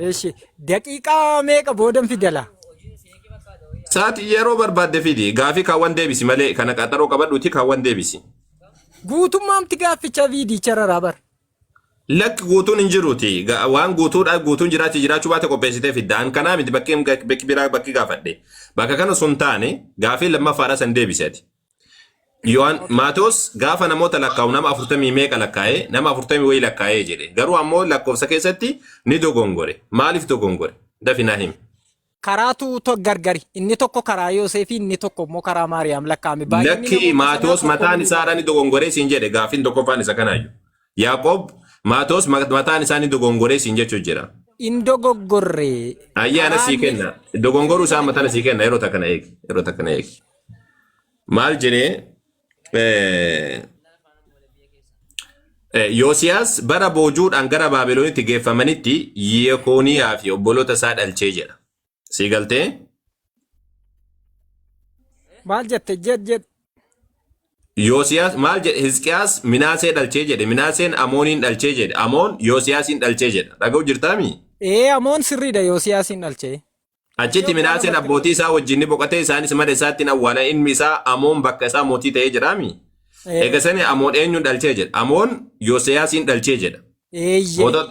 Eshi daqiiqaa meeqa boodan fidala? Sa'aatii yeroo barbaadde fidi. Gaafii kaawwan deebisi malee kana qaxaroo qabadhuuti kaawwan deebisi. Guutummaamti gaafficha viidicha raraa bara. Lakki guutuun hin jiruuti. Waan guutuudha guutuun jiraachi jiraachuu baate qopheessitee fidda. An kanaa miti bakki bakki biraa bakki gaafadhe. Bakka kana sun taane gaafii lammaffaadha san deebisi ati. Yohaan Maatewos gaafa namoota lakkaa'u nama afurtamii meeqa lakkaa'ee nama afurtamii wayii lakkaa'ee jedhe. Garuu ammoo lakkoofsa keessatti ni dogongore. Maaliif dogongore? Dafi naa himi. Karaatu gargari. Inni tokko karaa Yooseefii inni tokko immoo karaa Maariyaam lakkaa'ame. Baay'inni Lakki namoota sanaa Maatewos tokko mataan miti. isaadha ni dogongoree siin jedhe gaaffiin tokkoffaan isa kanaayyuu. Yaaqoob Maatewos mataan isaa ni dogongoree siin jechuu jira. In dogoggorre. Ayyaana Karaa sii inni kenna. Dogongoruu isaa mataan sii kenna yeroo takka na eegi. Yeroo takka na eegi. Maal jedhee Yoosiyaas bara boojuudhaan gara Baabilonitti geeffamanitti Yekooniyaa fi obboloota isaa dhalchee jedha. Sii galtee? Maal jette jedh jedh. Yoosiyaas maal jedhe? Hisqiyaas Minaasee dhalchee jedhe. Minaaseen Amooniin dhalchee jedhe. Amoon Yoosiyaasiin dhalchee jedha. Dhaga'u jirtaami? Ee Amoon sirriidha Yoosiyaasiin dhalchee. Achitti Minaaseen abbootii isaa wajjin ni boqote, isaanis mana isaatti in awwaalan, ilmi isaa Amoon bakka isaa mootii ta'ee jiraami. Eega sani Amoon eenyuun dhalchee jedha? Amoon Yosiyaasiin dhalchee jedha. Eeyyee.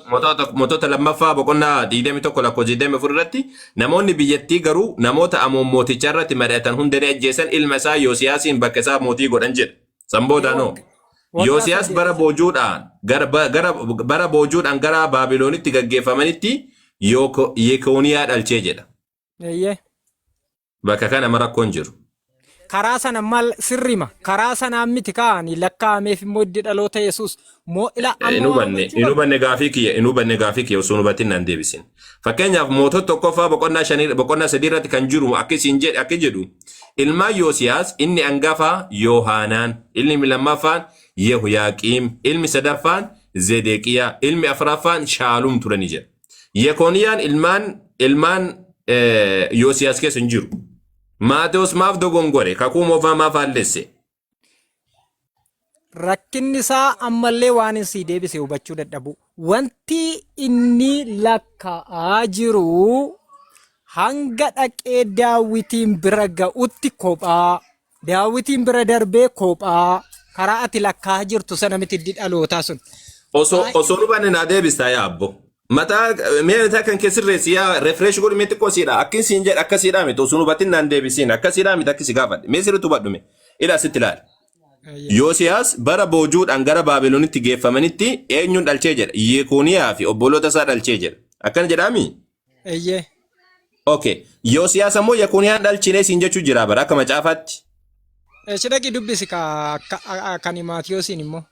Mootota lammaffaa boqonnaa 21 lakkoofsa 24 irratti namoonni biyyattii garuu namoota Amoon mooticha irratti mari'atan hunda ni ajjeesan, ilma isaa Yosiyaasiin bakka isaa mootii godhan jedha. San booda noo Waggaa Yoosiyaas 8. bara boojuudhaan gara gara bara boojuudhaan gara Baabilonitti gaggeeffamanitti Yekooniyaa dhalchee jedha. Eeyyee. Bakka kana amma rakkoon jiru. Karaa sana maal sirrima karaa sanaan miti kaa'anii lakkaa'ameef immoo hiddi dhaloota Yesuus moo ila Hin amma waan hubanne hubachuu hin qabdu. hubanne gaafii kiyya hin hubanne gaafii kiyya osoo hin hubatin naan deebisin. Fakkeenyaaf mootota tokkoffaa boqonnaa shanii boqonnaa sadii irratti kan jiru akka isin jedhe akka jedhu Ilmaan Yoosiyaas inni angafaa Yoohaanaan, ilmi lammaffaan Yehoyaaqiim, ilmi sadaffaan Zedeqiyaa, ilmi afraffaan Shaalum turani jedha. Yekooniyaan ilmaan ilmaan Yoosiyaas keessa hin jiru. Maatewos maaf dogongore? Kakuu moofaa maaf faallesse? Rakkinni isaa ammallee waan hin sii deebise hubachuu dadhabuu. Wanti inni lakkaa'aa jiru hanga dhaqee daawwitiin bira ga'utti kophaa, daawwitiin bira darbee kophaa, karaa ati lakkaa'aa jirtu sana miti hiddi dhalootaa sun. Osoo osoo hubanne naa deebistaa yaa abbo. Mataa mee mataa kan kee sirreessi yaa refresh godhi mee xiqqoo siidha. Akkin siin jedhe akkasiidha miti osoo hubatin naan deebisiin akkasiidha miti akki si gaafadhe. Mee sirriitti hubadhu mee. Ilaa sitti ilaali. Yoosiyaas bara boojuudhaan gara Baabilonitti geeffamanitti eenyuun dhalchee jedha? Yekooniyaa fi obboloota isaa dhalchee jedha. Akkana jedhaami? Eeyyee. Okay. Yoosiyaas ammoo Yekooniyaan dhalchinee siin jechuu jira bara akka macaafaatti. Eeshi dhaqi dubbisi ka kan Maatiyoosiin immoo.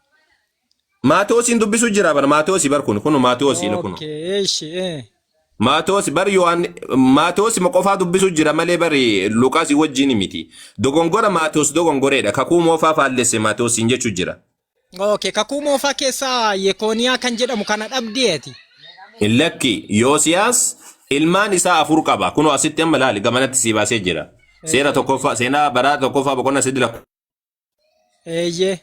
Maatewosiin dubbisuu jira bara Maatewosii bar kun kun Maatewosii kun. Okay, eeshi. Maatewos bar Yohaan Maatewos qofaa dubbisuu jira malee bari Luqaasii wajjin miti. Dogongora Maatewos dogongoreedha. Kakuu moofaa faallesse Maatewosiin jechuu jira. Okay, kakuu moofaa keessaa Yekooniyaa kan jedhamu kana dhabdee ati. Lakki Yoosiyaas ilmaan isaa afur qaba. Kunoo asitti amma ilaali gamanatti sii baasee jira. Seera tokkoffaa seenaa baraa tokkoffaa boqonnaa sadii lakkoofsa Eeyyee.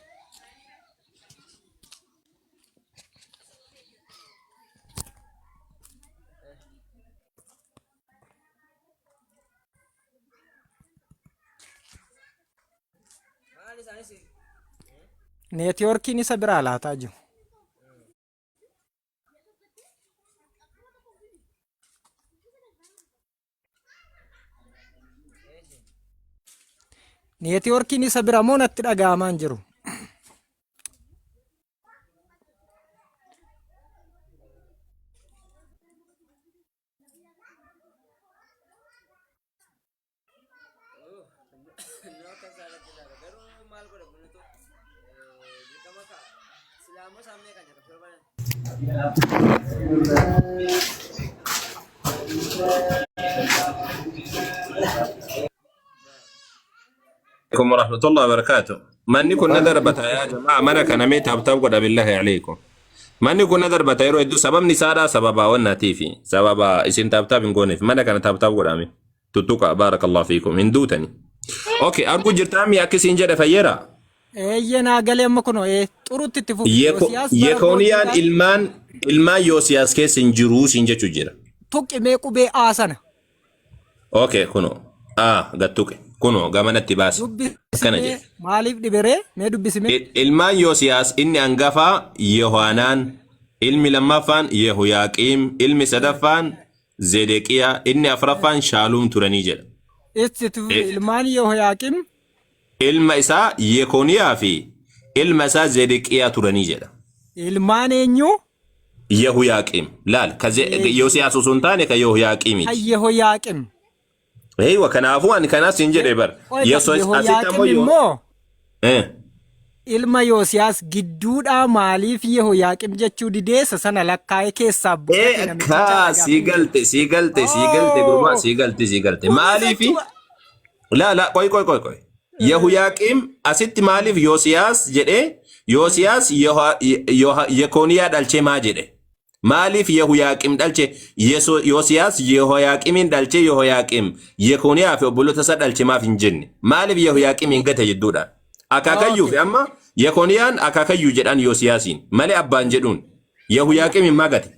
Neetyoorkiin isa biraa laataa jiru. Neetiwoorkiin isa bira moo natti dhaga'amaa hin jiru? عليكم ورحمة الله وبركاته. Manni kun na darbata yaa jamaa mana kana mee tap tap godha billahi alaikum. Manni kun na darbata yeroo hedduu sababni isaadha sababa wannaatiifi sababa isin tap tap hin gooneef mana kana tap tap godhame tuttuqa baarakallahu fiikum hin duutani. Okay arguu jirtaa mi akka isin jedhe fayyeera. Eeyyee naa galee amma kunoo ee xurutti itti fufi. Yoosiyaas bara Yekooniyaan boojuudhaan ilmaan ilmaan Yoosiyaas keessa hin jiruu siin jechuu jira. tuqi mee qubee A sana. Okay kunoo. Ah, gattuqe. Kunoo gamanatti baase. Akkana Dubbisimee jedhe. maaliif dhiberee? Mee dubbisimee? Ilmaan Yoosiyaas inni angafaa Yehohaanaan, ilmi lammaffaan Yehoyaaqiim, ilmi sadaffaan Zedeqiyaa, inni afraffaan Shaaluum turanii jedha. Itti tufi ilmaan Yehoyaaqiim Ilma isaa Yekoniyaa fi ilma isaa Zedeqiyaa turanii jedha. Ilmaan eenyu? Yehoyaaqiim. Laal, ka Yoosiyaas osoo hin taane ka Yehoyaaqiimiti. Kan Yehoyaaqiim. Eeywa, kanaafuu ani kanaas siin jedhe bar. Qoy kan Yesuus asitti ammoo Yehoyaaqiim yoo immoo ilma Yoosiyaas gidduudhaa maaliif Yehoyaaqiim jechuu didee isa sana lakkaa'ee keessaa buqate namichicha Kaa sii gaaffiin jedhu. galte, sii galte, sii galte, gurbaa, Oh! sii galte, sii galte. Kunis Maaliifi achuma. Laa laa, qoy qoy qoy qoy. Yehoyaaqiim asitti maaliif Yoosiyaas jedhee, Yoosiyaas Yekooniyaa dhalchee maa jedhe? Maaliif Yehoyaaqiim dhalche? Yoosiyaas Yehoyaaqiimiin dhalchee Yehoyaaqiim Yekooniyaa fi obboloota isaa dhalche maaf hin jenne? Maaliif Yehoyaaqiimiin gate jidduudha? Akaakayyuu fi amma Yekooniyaan akaakayyuu jedhaan Yoosiyaasiin malee abbaan jedhuun. Yehoyaaqiimiin maa gate?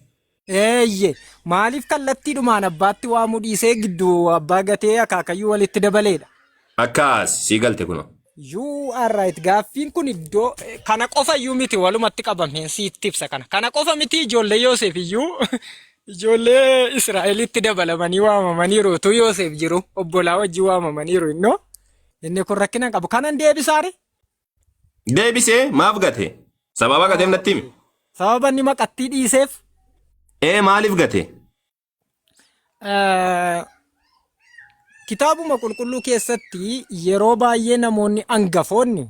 Eeyye, maaliif kallattiidhumaan abbaatti waamuu dhiisee gidduu abbaa gatee akaakayyuu walitti dabaleedha? Akkaas sii galte kunoo. You are right. Gaaffiin kun iddoo kana qofa iyyuu miti, walumatti qabameen sitti ibsa kana. Kana qofa miti, ijoollee Yoosef iyyuu ijoollee Israa'elitti dabalamanii waamamaniiru, utuu Yoosef jiru obbolaa wajjin waamamaniiru innoo. Inni kun rakkina hin qabu. Kanan deebisaare? Deebisee maaf gate? Sababa gateef natti himi. Sababa inni maqattii dhiiseef. Ee, maaliif gate? Kitaabuma qulqulluu keessatti yeroo baay'ee namoonni angafoonni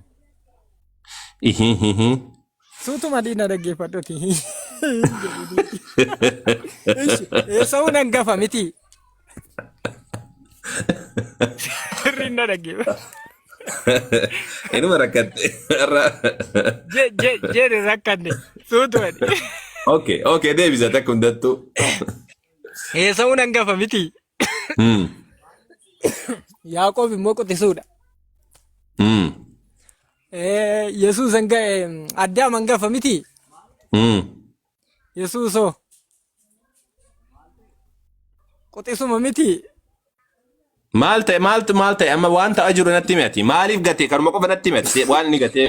Ihihihi. Suutuma diina dhaggeeffadhuti. Ishi, Eesawuun angafa miti. Sirriin na dhaggeeffadhu. Inuma rakkatte. Har'a. Jedhe rakkanne suutuma. Okay, deebisa takka hundattuu. Eesawuun angafa miti. Yaaqoob immoo quxisuudha. Yesuus Addaam hangafa miti. Yesuusoo quxisuma miti. Maal ta'e, maaltu maal ta'e? Amma waan ta'aa jiru natti himi ati. Maaliif gate? Kanuma qofa natti himi ati. Waan inni gatee.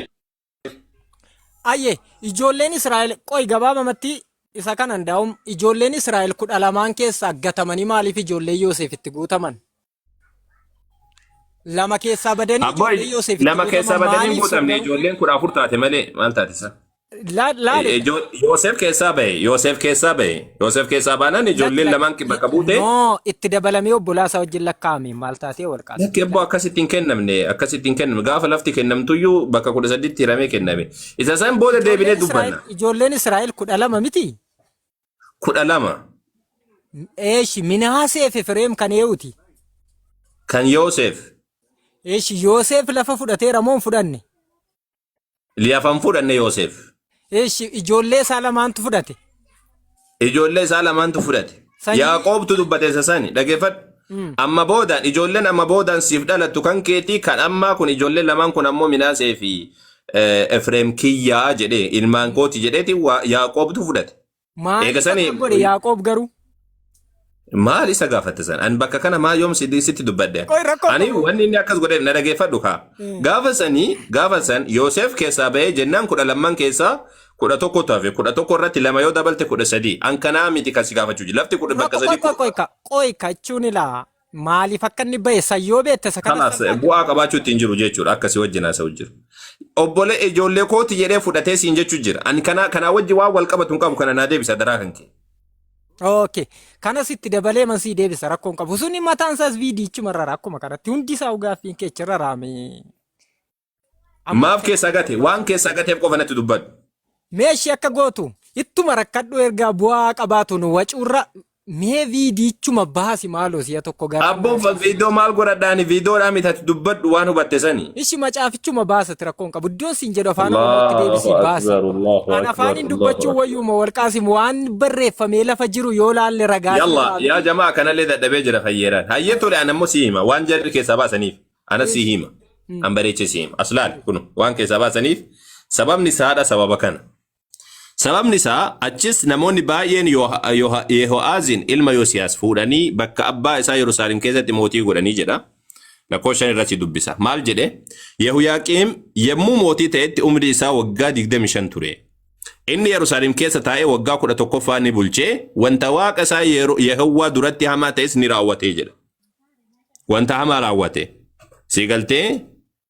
Ayye, ijoolleen Israa'el, qoy, gabaabamatti isa kanan daa'um, ijoolleen Israa'el 12n keessaa gatamanii maaliif ijoollee Yoosef itti guutaman? Lama keessaa badanii Abboo, ijoollee Yoosef itti lama keessaa guutaman badanii hin maaliif sun guutamne, garuu? ijoolleen 14 taate malee maal taate isa? Laale. Yoosef keessaa bahe, Yoosef keessaa bahe, Yoosef keessaa baanaan ijoolleen lamaan bakka buute. No, itti dabalamee obbolaa isaa wajjin lakkaa'ame maal taatee wal qaasa. Lakki abboo, akkasitti hin kennamne, akkasitti hin kennamne. Gaafa lafti kennamtuyyuu bakka 13tti hiramee kenname. Isa san booda deebinee Ijoolleen Israa'el dubbanna. Ijoolleen Israa'el 12 miti. 12. Eeshi, Minaasee fi Efreem kan eenyuti? Kan Yoosef. Eeshi, Yoosef lafa fudhateera moo hin fudhanne? Lafa hin fudhanne Yoosef. Eeshi, ijoollee isaa lamaantu fudhate. Ijoollee isaa lamaantu fudhate. Yaaqoobtu dubbate isa sani. Dhageeffadhu. Amma boodaan ijoolleen amma boodaan siif dhalattu kan keetii, kan ammaa kun ijoolleen lamaan kun ammoo Minaasee fi Efreem kiyyaa jedhee, ilmaan kooti jedheeti Yaaqoobtu fudhate. Maaliif Eega sani akka godhe Yaaqoob garuu? Maal isa gaafatte san? Ani bakka kana maa yoom sitti dubbadhe? Qoy, rakkoo Ani qabu. wanni inni akkas godheef na dhageeffadhu kaa. Gaafa sanii, gaafa san Yoosef keessaa bahee jennaan 12n keessaa 11tu hafe. 11 irratti lama yoo dabalte 13. An kanaa miti kan si gaafachuu jiru. Lafti kudha bakka Qoy, sadii. qoy, qoy, ka qoy ka jechuun ilaa maaliif akka inni bahe san yoo beekte isa kana Kanaas salphaadha. Bu'aa qabaachuu ittiin jiru jechuudha. Akka si wajjin haasa'u jiru. Obbolee ijoollee kooti jedhee fudhatee siin jechuu jira. Ani kanaa wajji waan wal qabatu hin qabu, kana naa deebisa daraa kan kee. Okay. Kanas itti dabalee man sii deebisa, rakkoon qabu. Suni mataan isaas viidiyichuma irra akkuma kanatti hundi isaa gaaffiin kee achirra raame. Amma Maaf keessaa gate? Waan keessaa gateef qofa natti dubbadhu. Meeshii akka gootu ittuma rakkadhu, ergaa bu'aa qabaatu nu wacuurra mee viidiyichuma baasi maaloo si'a tokko gara. Abboon viidiyoo maal godhadhaani? Viidiyoodhaa miti, ati dubbadhu waan hubatte sani. Ishi, macaafichuma baasati, rakkoon qabu. Iddoon siin jedhu afaan Oromootti deebisii baasi. Allahu An afaaniin dubbachuun wayyuma wal qaasim, waan barreeffamee lafa jiru yoo laalle ragaa Yalla yaa jamaa, kanallee dadhabee jira fayyeeraan. Hayyee, tole, an ammoo si hima waan jarri keessaa baasaniif. Ana si hima. An bareechee si hima. As laali kun waan keessaa baasaniif sababni isaadha, sababa kana. Sababni isaa achis namoonni baay'een Yeho'aazin ilma Yosiyaas fuudhanii bakka abbaa isaa Yerusaalem keessatti mootii godhanii jedha. Lakkoofsa 5 irratti dubbisa. Maal jedhe? Yehoyaaqiim yommuu mootii ta'etti umrii isaa waggaa 25 ture. Inni Yerusaalem keessa taa'ee waggaa 11ffaa ni bulchee, wanta waaqa isaa Yehowwaa duratti hamaa ta'es ni raawwate jedha. Wanta hamaa raawwate. Si galtee?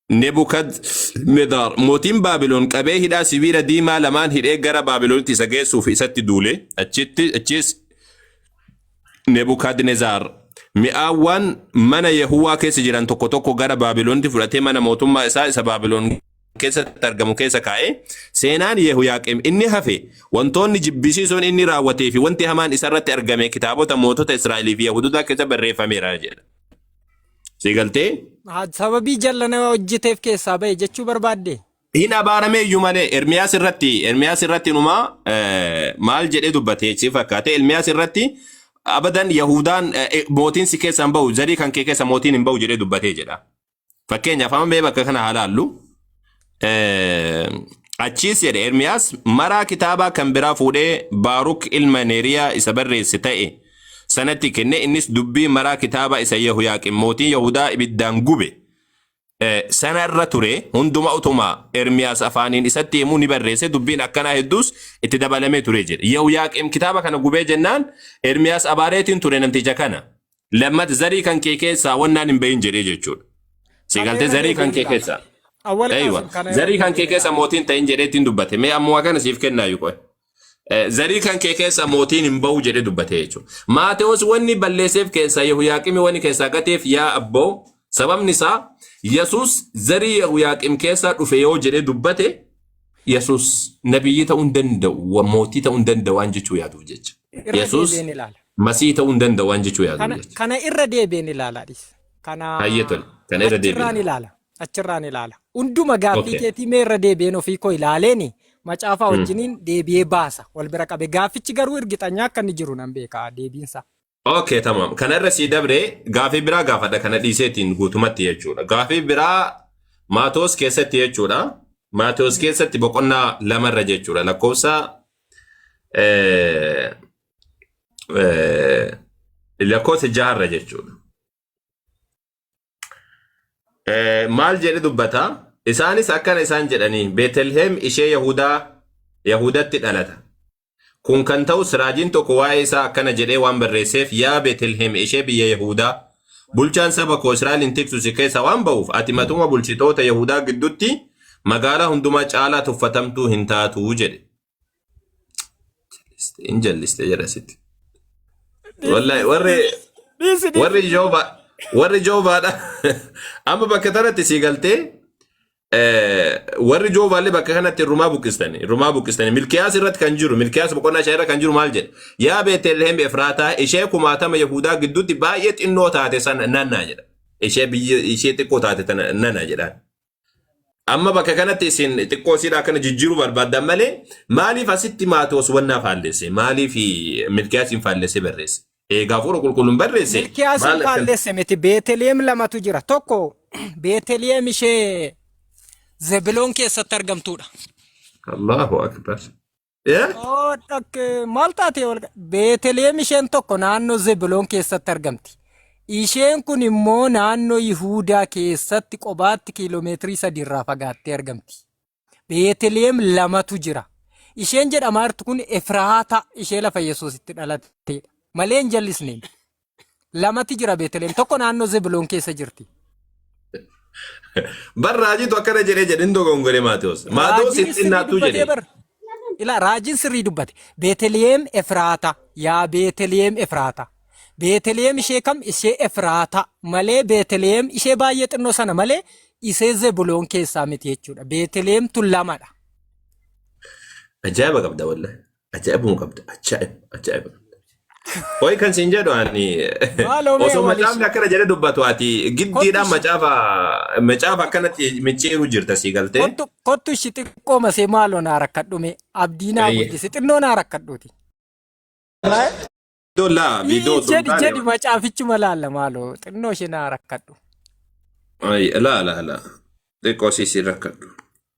Nebukadnezaar mootiin Baabilon qabee hidhaa sibiila diimaa lamaan hidhee gara Baabilonitti isa geessuuf isatti duule. Achitti achiis Nebukadnezaar mi'aawwan mana Yehuwaa keessa jiran tokko tokko gara Baabilonitti fudhatee mana mootummaa isaa isa Baabilon keessatti argamu keessa kaa'e. Seenaan Yehoyaaqim inni hafe, wantoonni jibbisiisoon inni raawwatee fi wanti hamaan isarratti argame kitaabota mootota Israa'elii fi Yahudotaa keessa barreeffameera jedha. Si galtee? Sababii jallana hojjeteef keessaa ba'e jechuu barbaadde? Hin abaarame iyyuu malee Ermiyaas irratti numaa maal jedhee dubbate si fakkaate? Ermiyaas irratti abadan Yahudaan mootiin si keessa hin ba'u, zarii kan kee keessa mootiin hin ba'u jedhee dubbatee jedha. Fakkeenyaaf amma mee bakka kana haa laallu. Achiis jedhe Ermiyaas maraa kitaabaa kan biraa fuudhee Baaruk ilma Neeriyaa isa barreesse ta'e sanatti kenne. Innis dubbii maraa kitaabaa isa Yehoyaaqiim mootiin Yahudaa ibiddaan gube sana irra ture hunduma utuma Ermiyaas afaaniin isatti himuu ni barreesse. Dubbiin akkanaa hedduus itti dabalamee ture jedhe. Yehoyaaqiim kitaaba kana gubee jennaan Ermiyaas abaareetiin ture namticha kana. Lammat zarii kan kee keessaa wannaan hin bahin jedhee jechuudha. Si Kana galtee irra zarii kan deebiin kee ilaala. keessaa. Awwal Eeywa. Qaasim, kana irra Zarii kan kee deebiin keessa ilaala. mootiin ta'in jedheetiin dubbate. Mee ammoo kana siif kennaa yuqoy. Zarii kan kee keessa mootiin hin bahu jedhee dubbate jechuudha. Maatewos wanni balleesseef keessaa Yehoyaaqimi wanni keessaa gateef, yaa abboo, sababni isaa Yesuus zarii Yehoyaaqim keessaa dhufe yoo jedhee dubbate, Yesuus nabiyyii ta'uu hin danda'u, mootii ta'uu hin danda'u waan jechuu yaaduuf jecha. Irra Yesuus deebiin ilaala. Masii ta'uu hin danda'u waan jechuu yaaduuf Kana jecha. kana irra deebiin ilaala dhis. Kana Hayyee, tole. Kana irra achirraan deebiin. ilaala. Achirraan ilaala. Hunduma gaaffii keetii mee irra deebi'een ofii koo ilaaleeni macaafaa wajjiniin deebi'ee baasa wal bira qabe. Gaaffichi garuu irgixanyaa akka inni jiru nan beeka deebiinsa. Okay, tamam. Kana irra sii dabre gaafii biraa gaafadha, kana dhiiseetiin guutumatti jechuudha. Gaafii biraa Maatoos keessatti jechuudha. Maatoos keessatti boqonnaa 2rra jechuudha. Lakkoofsa 6rra jechuudha. Maal jedhe dubbata? Isaanis akkana isaan jedhanii, Beetelheem ishee Yahudaa Yahudatti dhalata. Kun kan ta'us raajiin tokko waa'ee isaa akkana jedhee waan barreesseef, yaa Beetelheem ishee biyya Yahudaa, bulchaan saba koo Israa'elin tiksu si keessa waan ba'uuf, ati matuma bulchitoota Yahudaa gidduutti magaalaa hundumaa caalaa tuffatamtuu hin taatu jedhe. Hin jalliste jedha sitti. Wallahi warri Dhiisi, dhiisi. Warri joobaadha. Amma bakka tanatti sii galtee, warri joobaallee bakka kanatti irrumaa buqqistani. Irrumaa buqqistani. Milkiyaas irratti kan jiru, Milkiyaas boqonnaa 5 irra kan jiru maal jedha? Yaa Beetelheem Efraataa ishee kumaatama Yahudaa gidduutti baay'ee xinnoo taate sana nana jedha. Ishee biyya ishee xiqqoo taate tana nana jedhaan. Amma bakka kanatti isin xiqqoo isiidha akkana jijjiiruu barbaaddan malee, maaliif asitti Maatewos wannaa faallesse? Maaliif Milkiyaas hin faallesse barreesse? Eegaa Hafuura Qulqulluun barreesse. Milkiyaas hin Maal akkan faallesse miti. Beeteliyeem lamatu jira. Tokko Beeteliyeem ishee Zebiloon keessatti argamtudha. Allahu akbar. Eh? Oo, dhakke maal taate wal Beeteliyeem isheen tokko naannoo Zebiloon keessatti argamti. Isheen kun immoo naannoo Yihuudaa keessatti qobaatti kiiloomeetirii 3 irraa fagaattee argamti. Beeteliyeem lamatu jira. Isheen jedhamaa jirtu kun Efraataa ishee lafa Yesuusitti dhalatteedha. Malee hin jallisne. Lamatti jira Beeteliyeem. Tokko naannoo Zebiloon keessa jirti. Bar raajiitu akkana jedhee jedhin dogongore Maatewos. Maatewos Raajiin hin sirrii xinnaattuu dubbatee jedhe. bar. Ilaa, raajiin sirrii dubbate. Beeteliyeem Efraata. Yaa Beeteliyeem Efraata. Beeteliyeem ishee kam? Ishee Efraata malee Beeteliyeem ishee baay'ee xinnoo sana malee ishee Zebuloon keessaa miti jechuudha. Beeteliyeem tun lamadha. Ajaa'iba qabda wallahi. Ajaa'ibuma qabda. Ajaa'iba. Ajaa'iba qabda. Ho'i kan siin jedhu ani Maaloo mee osoo wal macaafni akkana jedhee dubbatu ati giddiidhaan Kottu macaafa akkanatti micciiru jirta, sii galtee. Kottu, kottu, ishii xiqqoo masee maaloo naa rakkadhu mee, abdii naa Eeyyee. guddisi, xinnoo naa rakkadhuuti. Viidiyoo laa viidiyoo osoo hin Jedhi taane. jedhi, macaafichuma laalla, maaloo xinnoo ishee naa rakkadhu. Ay, laa laa laa. Xiqqoo siisii rakkadhu.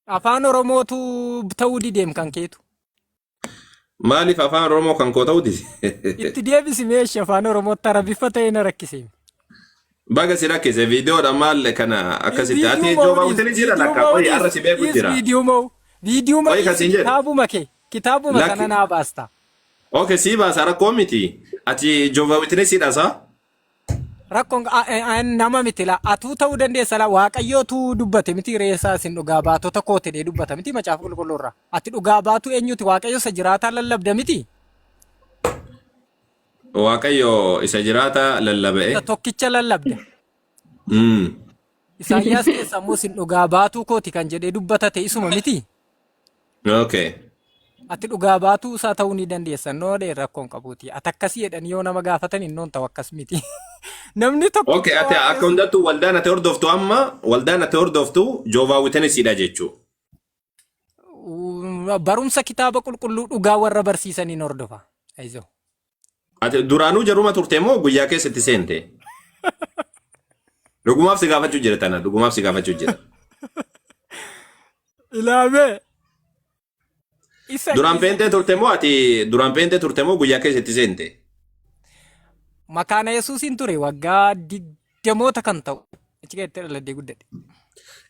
Afaan Oromootu ta'uu dideem kan keetu. Maaliif afaan Oromoo kan koo ta'uu dide? Itti deebisi meesha afaan Oromootti Arabiffa ta'ee na rakkise. Baga si rakkise viidiyoodha maal kana akkasitti ati Viidiyoo Jehovah ma'uu dhiis, Witness jira viidiyoo lakka ma'uu qoyi dhiis, arra si beeku dhiis jira. viidiyoo ma'uu. Viidiyoo Qoyi dhiisi kan siin jedhe. kitaabuma kee kitaabuma sana Lakki. naa baasta. Okay sii baasa rakkoo miti. Ati Jehovah Witness dha saa? Rakkoon nama miti la atuu ta'uu dandeessa la waaqayyootu dubbate miti reessaa isin dhugaa baatota koo ta'ee dubbata miti macaafa qulqulluu irraa. Ati dhugaa baatuu eenyuti waaqayyo isa jiraataa lallabda miti. Waaqayyo isa jiraata lallaba'e. Isa tokkicha lallabda. Isaayyaas keessa immoo isin dhugaa baatuu kooti kan jedhee dubbatate isuma miti. Okay. Ati dhugaa baatuu isaa ta'uu ni dandeessa. Noo dhee rakkoon qabuuti. Ati akkasii jedhanii yoo nama gaafatan innoon ta'u akkas miti. Namni Okay, tokkicha ati akka waaqayyo hundattuu waldaan ati hordoftu amma waldaan ati hordoftu Jehovah Witness dha jechuu. Barumsa kitaaba qulqulluu dhugaa warra barsiisaniin hordofa. Ayizoo. Ati duraanuu jaruma turte moo guyyaa keessatti seente? Dhugumaaf si gaafachuu jira tana, dhugumaaf si gaafachuu jira. Ilaamee. Isa Duraan isa peentee turte moo ati duraan peentee turte moo guyyaa keessatti seente? Makaana Yesuusiin ture waggaa 20moota kan ta'u. Achi keessatti dhaladhee guddadhe.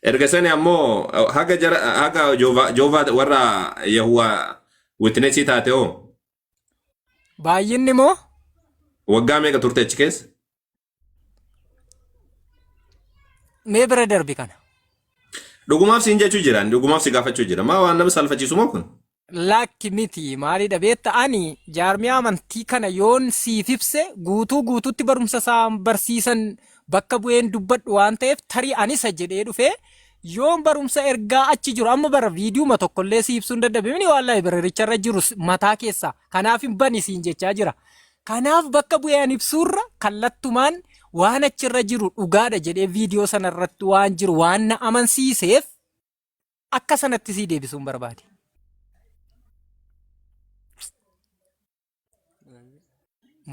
Erga sani ammoo haga jara haga Jehovah warra Yahuwaa Witnessii taate hoo Baay'inni moo waggaa meeqa turte achi keessa? Mee bira darbi kana. Dhugumaaf siin jechuu jira, dhugumaaf si gaafachuu jira. Maa waan nama saalfachiisu moo kun? Lakki miti maalidha beekta ani jaarmiyaa amantii kana yoon siif ibse guutuu guutuutti barumsa isaan barsiisan bakka bu'een dubbadhu waan ta'eef tarii anisa jedhee dhufee yoon barumsa ergaa achi jiru amma bara viidiyuma tokkollee si ibsuun dadhabe mini waan laayibraricharra jiru mataa keessaa kanaaf hin bani siin jechaa jira. Kanaaf bakka bu'ee an ibsuurra kallattumaan waan achirra jiru dhugaadha jedhee viidiyoo sanarratti waan jiru waan na amansiiseef akka sanatti sii deebisuun barbaade.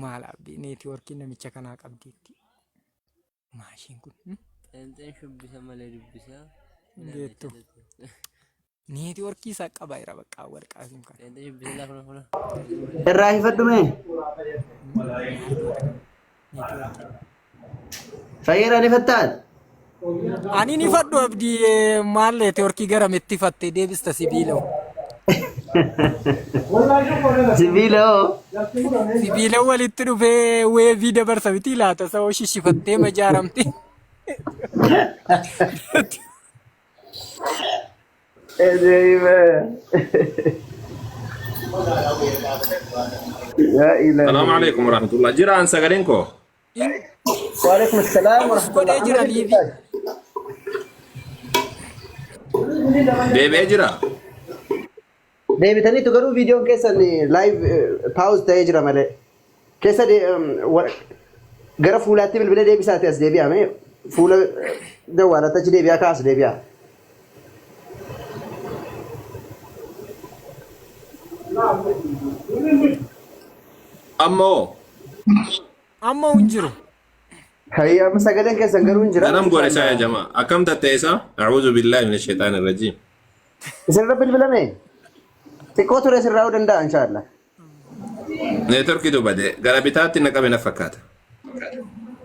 Maal abdii neetiwoorkiin namicha kanaa qabdiitti. Maashiin kun. Pheenxeen shubbisa malee dubbisa. Hin beektu. Neetiwoorkii isaa qaba jira bakka warqaa siim kana. Pheenxeen shubbisa lafa fuula. Irraa hifadhu mee? Maal goota kana? Neetiwoorkii. Fayyeeraan ifattaat? Ani ni fadhu abdii maal neetiwoorkii garamitti fattee deebista sibiila. Sibiila hoo? Sibiila walitti dhufee weevii dabarsa miti laata sa'oo shishifattee majaaramte. Ajaa'iba! Yaa Salaamu ilaahi. alaikum warahmatullah. Jira an sagaleen koo? Waalaikum salaam Paus warahmatullah. godhee Amma jira jirtu liivii. Ustaaz? Deebi'ee jira. Deebitaniitu garuu viidiyoon keessan live pause ta'ee jira malee. Keessa gara fuulaatti bilbila deebisaati as deebi'ame. Fuula jawwaalatti achi deebi'aa kaas deebi'aa. Ammoo Amma hin jiru. Hayya amma sagaleen keessan garuu hin jira. garam godhe isaa yaa Inshallah. jamaa. Akkam tattee isaa? A'uudhu billaahi mina shaytaani rajiim. Isinirra bilbilame? Xiqqoo ture sirraa'uu danda'a inshallah. Neetworkiitu bade. Gara bitaatti na qabe na fakkaata.